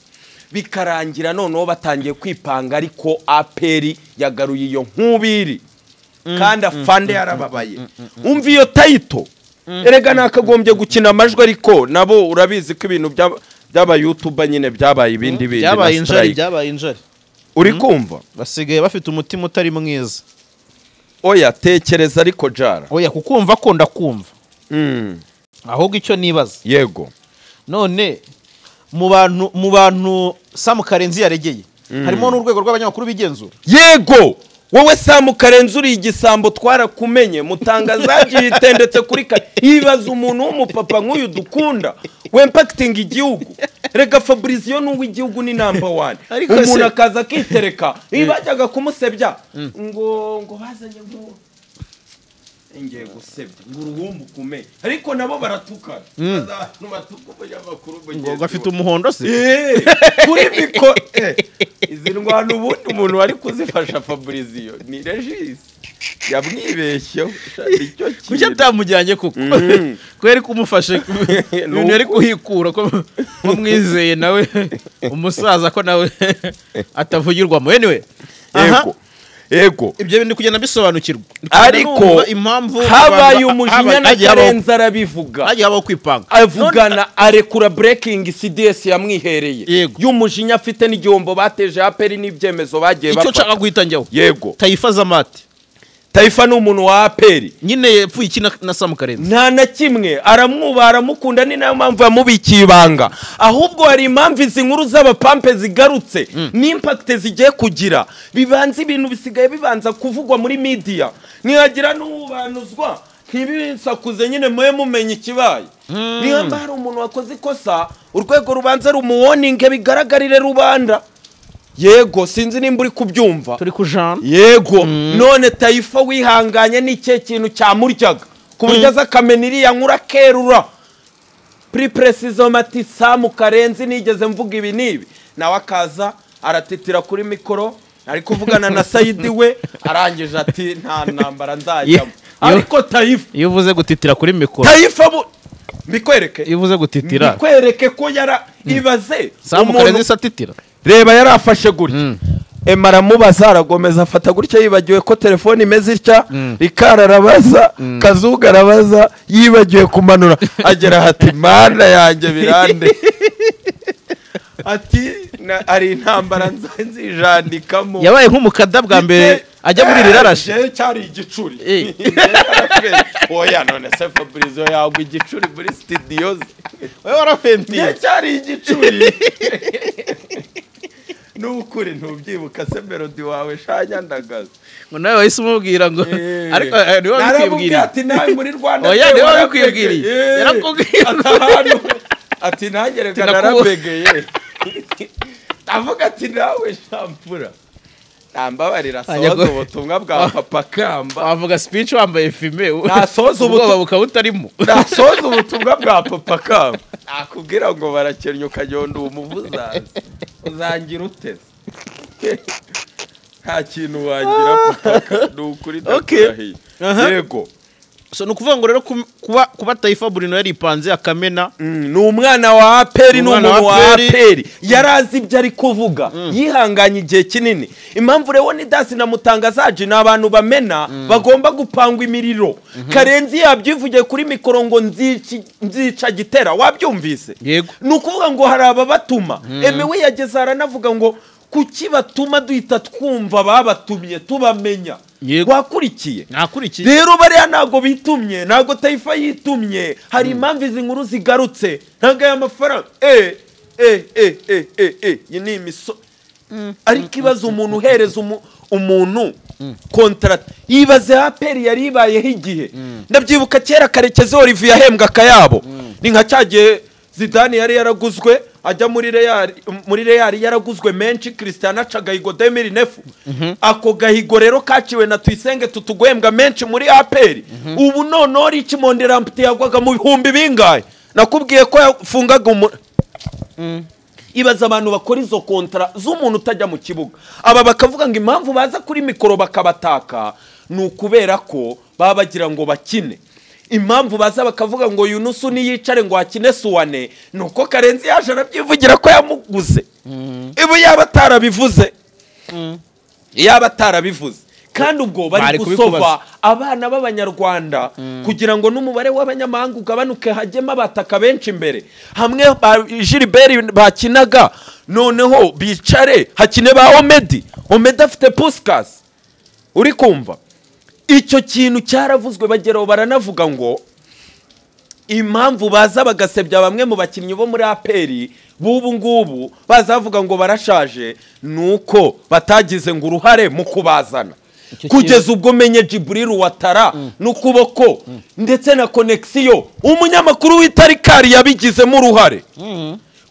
Bikarangira noneho batangiye kwipanga, ariko APR yagaruye iyo nkubiri. Kandi afande yarababaye. Umva iyo title. Erega nakagombye gukina amajwi, ariko nabo urabizi ko ibintu byaba YouTuber nyine byabaye ibindi bindi. Byabaye injari, byabaye injari. Uri kumva? Basigaye bafite umutima utari mwiza. Oya tekereza ariko Jara. Oya kukumva ko ndakumva. Ahubwo icyo nibaza. Yego. None mu bantu Sam Karenzi yaregeye harimo n'urwego rw'abanyamakuru bigenzura. Yego. Wowe Sam Karenzi uri igisambo twarakumenye, mutangazaji yitendetse kuri kare. Ibaza umuntu w'umupapa nk'uyu dukunda wempacting igihugu. Rega Fabrizio n'uw'igihugu ni number 1. Umuntu akaza akitereka, ibajyaga kumusebya ngo bazanye ngo ngiye gusebya ngo uruhumbu kume, ariko nabo baratukana. Abantu batuka umunyamakuru ngo gafite umuhondo se kuri miko. Izi ndwano ubundi umuntu wari kuzifasha Fabrizio ni Regis yamwibeshyeho icyo kintu. Kuki atamujyanye koko? Ko yari kumufashe ibintu yari kuhikura ko mwizeye nawe umusaza ko nawe atavugirwamo. Anyway, yego. Ego. Ibyo bintu kugenda bisobanukirwa. Ariko impamvu habaye umujinya na Karenzi arabivuga. Hagiye habaho kwipanga. Avugana arekura breaking CDS yamwihereye. Y'umujinya afite n'igihombo bateje APR n'ibyemezo bagiye bafata. Icyo nshaka guhita njyaho. Yego. Taifa Zamati. Taifa ni umuntu wa APR. Nyine yapfuye iki na Sam Karenzi? Nta na kimwe, aramwubaha aramukunda, ni nayo mpamvu yamubikiye ibanga. Ahubwo hari impamvu izi nkuru z'abapampe zigarutse n'impact zigiye kugira. Bibanza ibintu bisigaye bibanza kuvugwa muri media. Nihagira n'ubanuzwa ntibisakuze nyine mwe mumenye ikibaye. Niba hari umuntu wakoze ikosa, urwego rubanza rumuwoninge bigaragarire rubanda. Yego, sinzi nimba uri kubyumva. Turi kujana. Yego, none Taifa wihanganye n'icye kintu cyamuryaga. Ku buryo aza akamena iriya nkura kerura. Pri precision ati Sam Karenzi nigeze mvuga ibi nibi. Nawe akaza aratitira kuri mikoro, ari kuvugana na Saidi we, arangije ati nta ntambara nzajyamo. Ariko Taifa iyo uvuze gutitira kuri mikoro. Taifa mbikwereke. Iyo uvuze gutitira. Mbikwereke ko yara ibaze. Sam Karenzi satitira. Reba yarafashe gutya. Emma aramubaza aragomeza afata gutya, yibagiwe ko telefone imeze itya. Rikara arabaza, Kazuga arabaza, yibagiwe kumanura. Agera ati mana yanjye birande. Ati ari intambara nzijandikamo. Yabaye nk'umukada bwa mbere ajya muri rirarashe. Cyari igicuri. Oya none se Fabrizio yagwa igicuri muri studio ze. Wewe warafentiye. Cyari igicuri. Nukuri ntubyibuka se Melody wawe shanya ndagaza. Ngo nawe wahise umubwira ngo ariko niwe wabikwibwiriye. Ati nawe muri Rwanda. Oya niwe wabikwibwiriye. Yarakubwiye ati nanjye reka narabegeye. Avuga ati nawe shampura. Nambabarira soza ubutumwa bwa Papa Kamba. Avuga speech wambaye fime. Nasoza ubutumwa bukaba butarimo. Nasoza ubutumwa bwa Papa Kamba. Akubwira ngo barakennye ukajyonda umuvuzazi. Uzangira uteze. Nta kintu wagira Papa ni ukuri ndakurahiye. Yego. So nukuvuga ngo rero kuba Taifa Bruno yaripanze akamena, ni umwana wa APR, ni umuntu wa APR, yarazi ibyo ari kuvuga, yihanganye igihe kinini. Impamvu rero ni Dasi na Mutangazaji ni abantu bamena bagomba gupangwa imiriro. Karenzi yabyivugiye kuri mikoro ngo nzica gitera, wabyumvise? Ni ukuvuga ngo hari ababatuma. Emewe yageze aranavuga ngo kuki batuma duhita twumva babatumye tubamenya. Wakurikiye? Nakurikiye. Rero bariya ntago bitumye, ntago Taifa yitumye. Hari impamvu izi nkuru zigarutse, ntago aya mafaranga iyi ni imiso. Ariko ibaze umuntu uhereza umuntu contract, yibaze APR yari ibayeho igihe. Ndabyibuka kera Karekezi Olivier yahembwa akayabo, ni nka cyagiye Zidane yari yaraguzwe ajya muri Real yaraguzwe menshi, Cristiano aca gahigo 2009. Ako gahigo rero kaciwe na Tuyisenge tutuguhembwa menshi muri APR. Ubu noneho Richmond Lamptey yagwaga mu bihumbi bingahe? Nakubwiye ko yafungaga Ibaza abantu bakora izo kontra z'umuntu utajya mu kibuga. Aba bakavuga ngo impamvu baza kuri mikoro bakabataka ni ukubera ko baba bagira ngo bakine. Impamvu baza bakavuga ngo Yunusu niyicare ngo akine Suwane nuko Karenzi yaje arabyivugira ko yamuguze. Ibo yaba atarabivuze. Yaba atarabivuze. Kandi ubwo bari gusova abana b'abanyarwanda kugira ngo n'umubare w'abanyamahanga ugabanuke, hajyemo abataka benshi imbere. Hamwe ba Gilbert bakinaga, noneho bicare hakine ba Omedi. Omedi afite Puskas. Uri kumva? Icyo kintu cyaravuzwe, bageraho baranavuga ngo impamvu baza bagasebya bamwe mu bakinnyi bo muri APR bubu ngubu bazavuga ngo barashaje nuko batagize ngo uruhare mu kubazana. Kugeza ubwo menye Jibril Watara n'ukuboko ndetse na connexion umunyamakuru w'itarikari yabigizemo uruhare.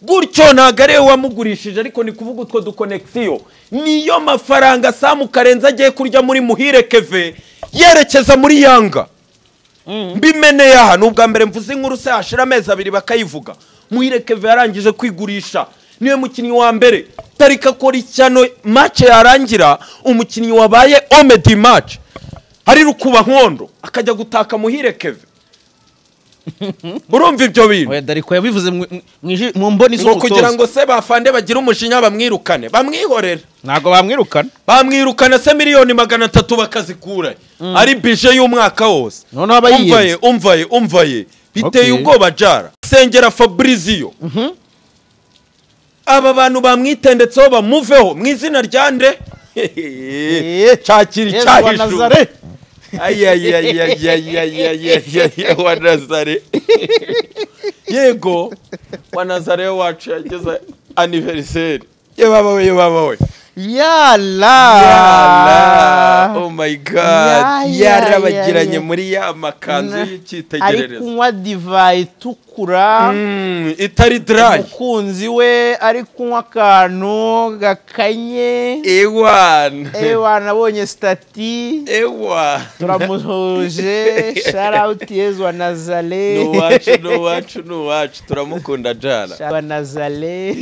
Gutyo ntago ari we wamugurishije, ariko ni kuvuga utwo dukonnexion. Niyo mafaranga Samu Karenzi agiye kurya muri Muhire Keve yerekeza muri Yanga. Mbimeneye aha, nubwa mbere mvuze inkuru se hashira amezi abiri bakayivuga. Muhire Keve yarangije kwigurisha, niwe mukinnyi wa mbere tarika akora icyano match yarangira umukinnyi wabaye Omedi match hari rukuba nkondo akajya gutaka Muhire Keve. Urumva ibyo bintu? Oya Dariko yabivuze mu mboni z'umutoza kugira ngo se bafande bagira umushinya bamwirukane, bamwihorera. Ntago bamwirukana. Bamwirukana se 300,000,000 bakazikura. Ari bije y'umwaka wose. Noneho abayiyenze. Umvaye. Biteye ubwoba jara. Sengera Fabrizio. Aba bantu bamwitendetseho bamuveho mu izina rya nde? Cyakiri cyahishu. Ay wa Nazare. Yego wa Nazare wacu yageze anniversaire. Ye baba we. Yala. Oh my God. Yarabagiranye muri ya makanzu y'icyitegererezo. Ari kunywa divayi itukura. Itari dry. Umukunzi we ari kunywa akantu gakanye. Ewana. Ewana abonye stati. Ewa. Turamuhuje. Shout out Yezu wa Nazare. Nuwacu turamukunda jara. Wa Nazare.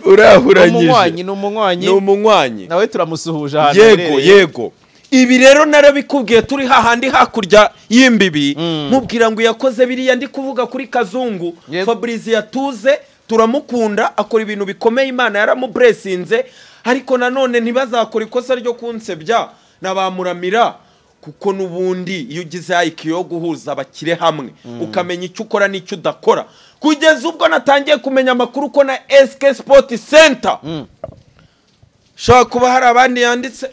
Urahuranyije. Ni umunywanyi nawe turamusuhuje ahantu. Yego. Ibi rero narabikubwiye turi hahandi hakurya y'imbibi, mubwira ngo yakoze biriya ndi kuvuga kuri Kazungu. Fabrice yatuze turamukunda, akora ibintu bikomeye, Imana yaramublessinze, ariko nanone ntibazakora ikosa ryo kunsebya nabamuramira, kuko nubundi iyo ugize IQ yo guhuza abakire hamwe ukamenya icyo ukora n'icyo udakora. Kugeza ubwo natangiye kumenya amakuru ko na SK Sport Center shobora kuba hari abandi yanditse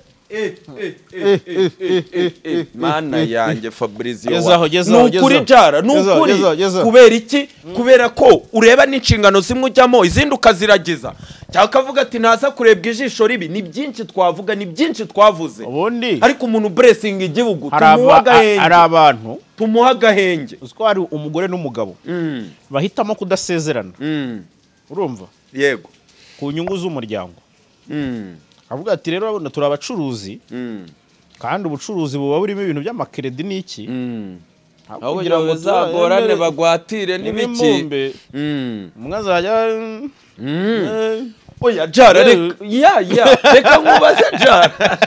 Mana yanjye Fabrizio, ni ukuri jara, ni ukuri. Kubera iki? Kubera ko ureba n'inshingano zimwe ujyamo izindi ukaziragiza, cyangwa ukavuga ati ntaza kurebwa ijisho ribi. Ni byinshi twavuga, ni byinshi twavuze, ariko umuntu blessing igihugu tumuha abantu, tumuha agahenge. Uziko hari umugore n'umugabo bahitamo kudasezerana, urumva? Yego, ku nyungu z'umuryango. Avuga ati rero urabona turi abacuruzi, kandi ubucuruzi buba burimo ibintu by'amakredi n'iki, aho kugira ngo bazagorane bagwatire n'ibiki, umwe azajya Oya Jara, reka ya reka nkubaze Jara.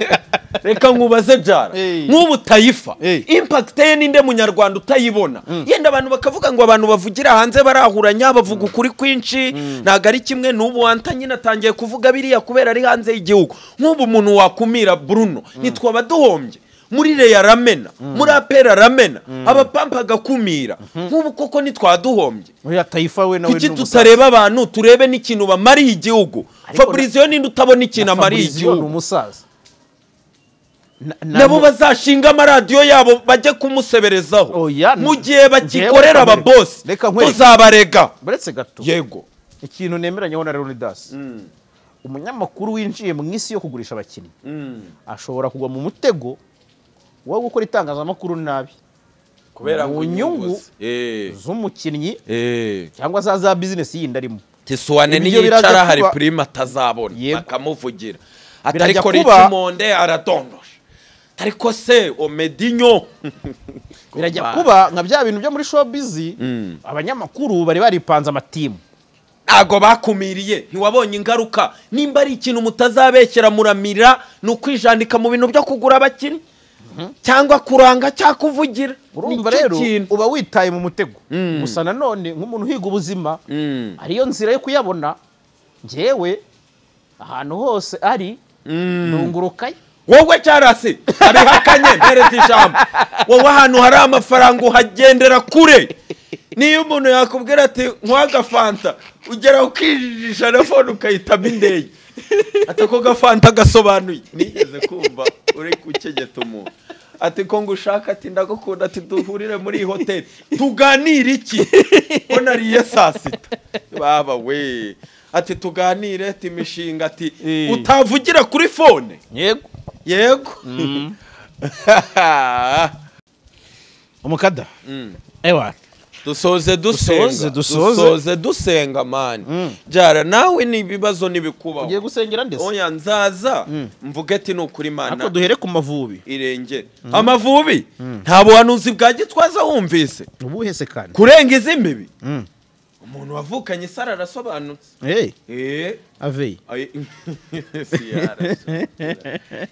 Reka nkubaze Jara. Nk'ubu Taifa impact ye ninde munyarwanda utayibona? Yenda abantu bakavuga ngo abantu bavugira hanze barahuranya bavuga ukuri kwinshi, ntago ari kimwe n'ubu Anta nyine atangiye kuvuga biriya kubera ari hanze y'igihugu. Nk'ubu umuntu wakumira Bruno nitwaba duhombye. Muri Real aramena, muri APR aramena, abapampa agakumira. Nk'ubu koko nitwaduhombye. Oya Taifa we nawe kuki tutareba abantu turebe n'ikintu bamariye igihugu? Fabrizio ninde utabona ikintu amariye igihugu? Ni umusaza. Nabo bazashinga amaradiyo yabo bajye kumuseberezaho. Mu gihe bagikorera aba boss tuzabarega. Baretse gato. Yego. Ikintu nemeranyeho na Leonidas. Umunyamakuru winjiye mu isi yo kugurisha abakinnyi ashobora kugwa mu mutego wo gukora itangazamakuru nabi kubera mu nyungu z'umukinnyi cyangwa za business yindi arimo. Tisuwane niyicara hari prime atazabona bakamuvugira atariko Richimonde aradondosha, ariko se Omedinho birajya kuba nka bya bintu byo muri showbiz. Abanyamakuru bari baripanze amatimu ntago bakumiriye, ntiwabonye ingaruka. Nimba ari ikintu mutazabekera muramira ni ukwijandika mu bintu byo kugura abakinnyi cyangwa kuranga cyangwa kuvugira. Urumva rero uba witaye mu mutego. Gusa nanone nk'umuntu uhiga ubuzima ariyo nzira yo kuyabona. Njyewe ahantu hose ari nungurukayo. Wowe Jarasi abihakanye mpereza ijambo. Wowe ahantu hari amafaranga uhagendera kure. Niyo umuntu yakubwira ati nkwaga fanta ugera ukijijisha na phone ukayitamo indege. Ati ko gafanta gasobanuye. Nigeze kumva uri gukegeta umuntu ati ko ngushaka, ati ndagukunda, ati duhurire muri iyi hoteli tuganire iki ko nariye saa sita. Baba we ati tuganire, ati imishinga, ati utavugira kuri phone. Yego yego. Umukada ewa dusoze dusenga, dusoze dusenga man. Jara nawe ni ibibazo nibikubaho. Ugiye gusengera ndese? Oya nzaza mvuge ati nukuri Imana. Ariko duhere ku Mavubi. Irenge. Amavubi nta buhanuzi bwa Gitwaza wumvise. Ubuhe se kandi? Kurenga izimbibi. Umuntu wavukanye isara arasobanutse. Avei.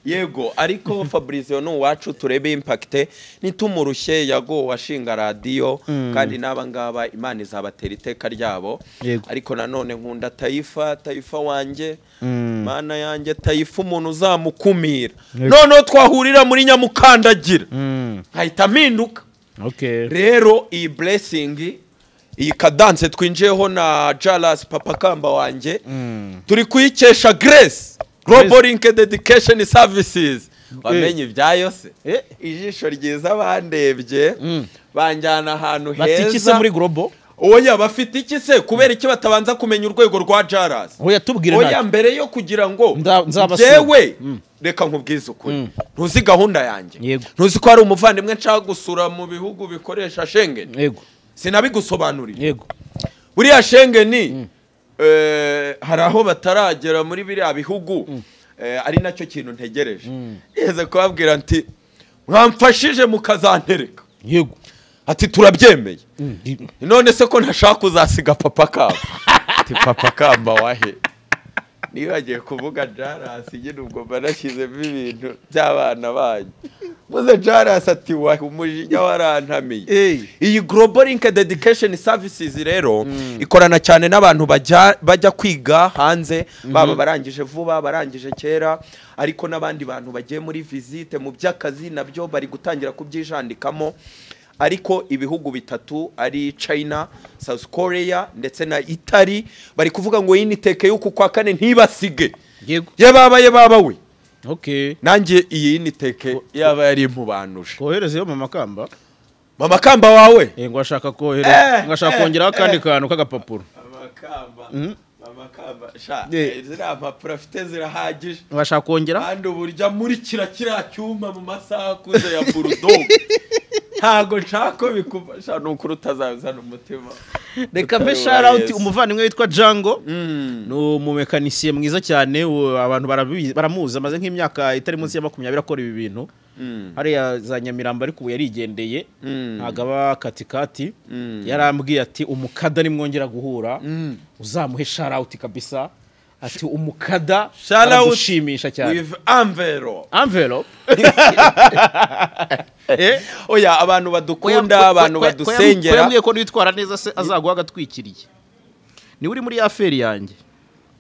Yego, ariko Fabrizio ni uwacu, turebe impact nitumurushye yago washinga radio kandi naba ngaba Imana izabatera iteka ryabo. Ariko nanone nkunda Taifa, Taifa wanjye, Mana yanjye Taifa umuntu uzamukumira. None twahurira muri nyamukandagira nkahita mpinduka. Rero iyi blessing, iyi kadance twinjiyeho na Jalas Papa Kamba wanjye, turi kuyikesha Grace Global Link Dedication Services. Wamenye ibyayo se? Ijisho ryiza bandebye banjyana ahantu heza. Bafite iki se muri Global? Oya bafite iki se? Kubera iki batabanza kumenya urwego rwa Jalas? Oya tubwire nawe. Oya mbere yo kugira ngo jewe reka nkubwize ukuri, ntuzi gahunda yanjye, ntuzi ko hari umuvandimwe nshaka gusura mu bihugu bikoresha Schengen. Yego. Sinabigusobanuriye. Yego. Buriya Schengen hari aho bataragera muri biriya bihugu, ari nacyo kintu ntegereje. Yeze kubabwira nti mwamfashije mukazantereka. Yego. Ati turabyemeye. None se ko ntashaka kuzasiga Papa Kamba? Ati Papa Kamba wahe? Nibagiye kuvuga Jaras nyine ubwo barashyizemo ibintu by'abana banyu. Muze Jaras ati wahe umujinya warantamiye. Iyi Global Link Dedication Services rero ikorana cyane n'abantu bajya kwiga hanze, baba barangije vuba, barangije kera, ariko n'abandi bantu bagiye muri visite mu by'akazi nabyo bari gutangira kubyijandikamo. Ariko ibihugu bitatu ari China, South Korea ndetse na Italy bari kuvuga ngo yiniteke yuko kwa kane ntibasige. Yego. Yababa yababa we. Okay. Nanjye iyi yiniteke yaba yari impubanuje. Koherezeyo Mama Kamba. Mama Kamba wawe? Ngo ashaka kohereza, ngo ashaka kongeraho kandi kantu kagapapuro. Mama Kamba. Mama Kamba sha ziriya mpapuro afite zirahagije. Ngo ashaka kongera? Kandi uburyo amurikira kiriya cyuma mu masaha akuze ya Bulldog. Ntago nshaka bikufasha nukuri utazazana umutima. Reka mpe shout out umuvandimwe witwa Django. Ni umumekanisiye mwiza cyane, abantu baramuzi, amaze nk'imyaka itari munsi ya 20 akora ibi bintu. Hariya za Nyamirambo ariko ubu yarigendeye, ntago aba katikati. Yarambwiye ati umukada nimwongera guhura uzamuhe shout out kabisa. Ati umukada Shout out aradushimisha cyane. With envelope. Envelope. Oya, abantu badukunda, abantu badusengera. Yambwiye ko nitwara neza se azaguha agatwikiriye. Niwe uri muri aferi yanjye.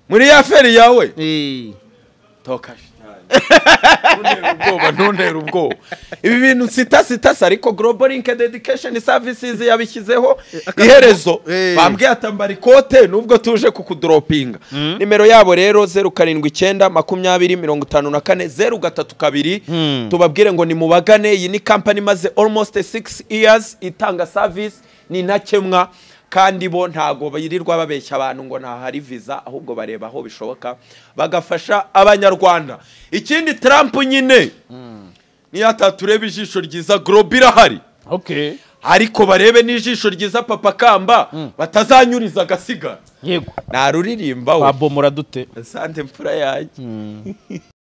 Muri aferi yawe? Eh. Toka shitani. Ntuntera ubwoba, ntuntera ubwoba. Ibi bintu sita sita se, ariko Global Link Dedication Services yabishyizeho iherezo. Bambwiye atambara ikote nubwo tuje kukudropinga. Nimero yabo rero 079 20 54 032. Tubabwire ngo nimubagane, iyi ni company imaze almost 6 years itanga service, ni ntakemwa, kandi bo ntago birirwa babeshya abantu ngo ntahari visa, ahubwo bareba aho bishoboka bagafasha abanyarwanda. Ikindi Trump nyine niyo atatureba ijisho ryiza, Global irahari. Okay. Ariko barebe n'ijisho ryiza Papa Kamba batazanyuriza agasiga. Yego. Naruririmba we. Babomora dute? Asante mfura yanjye.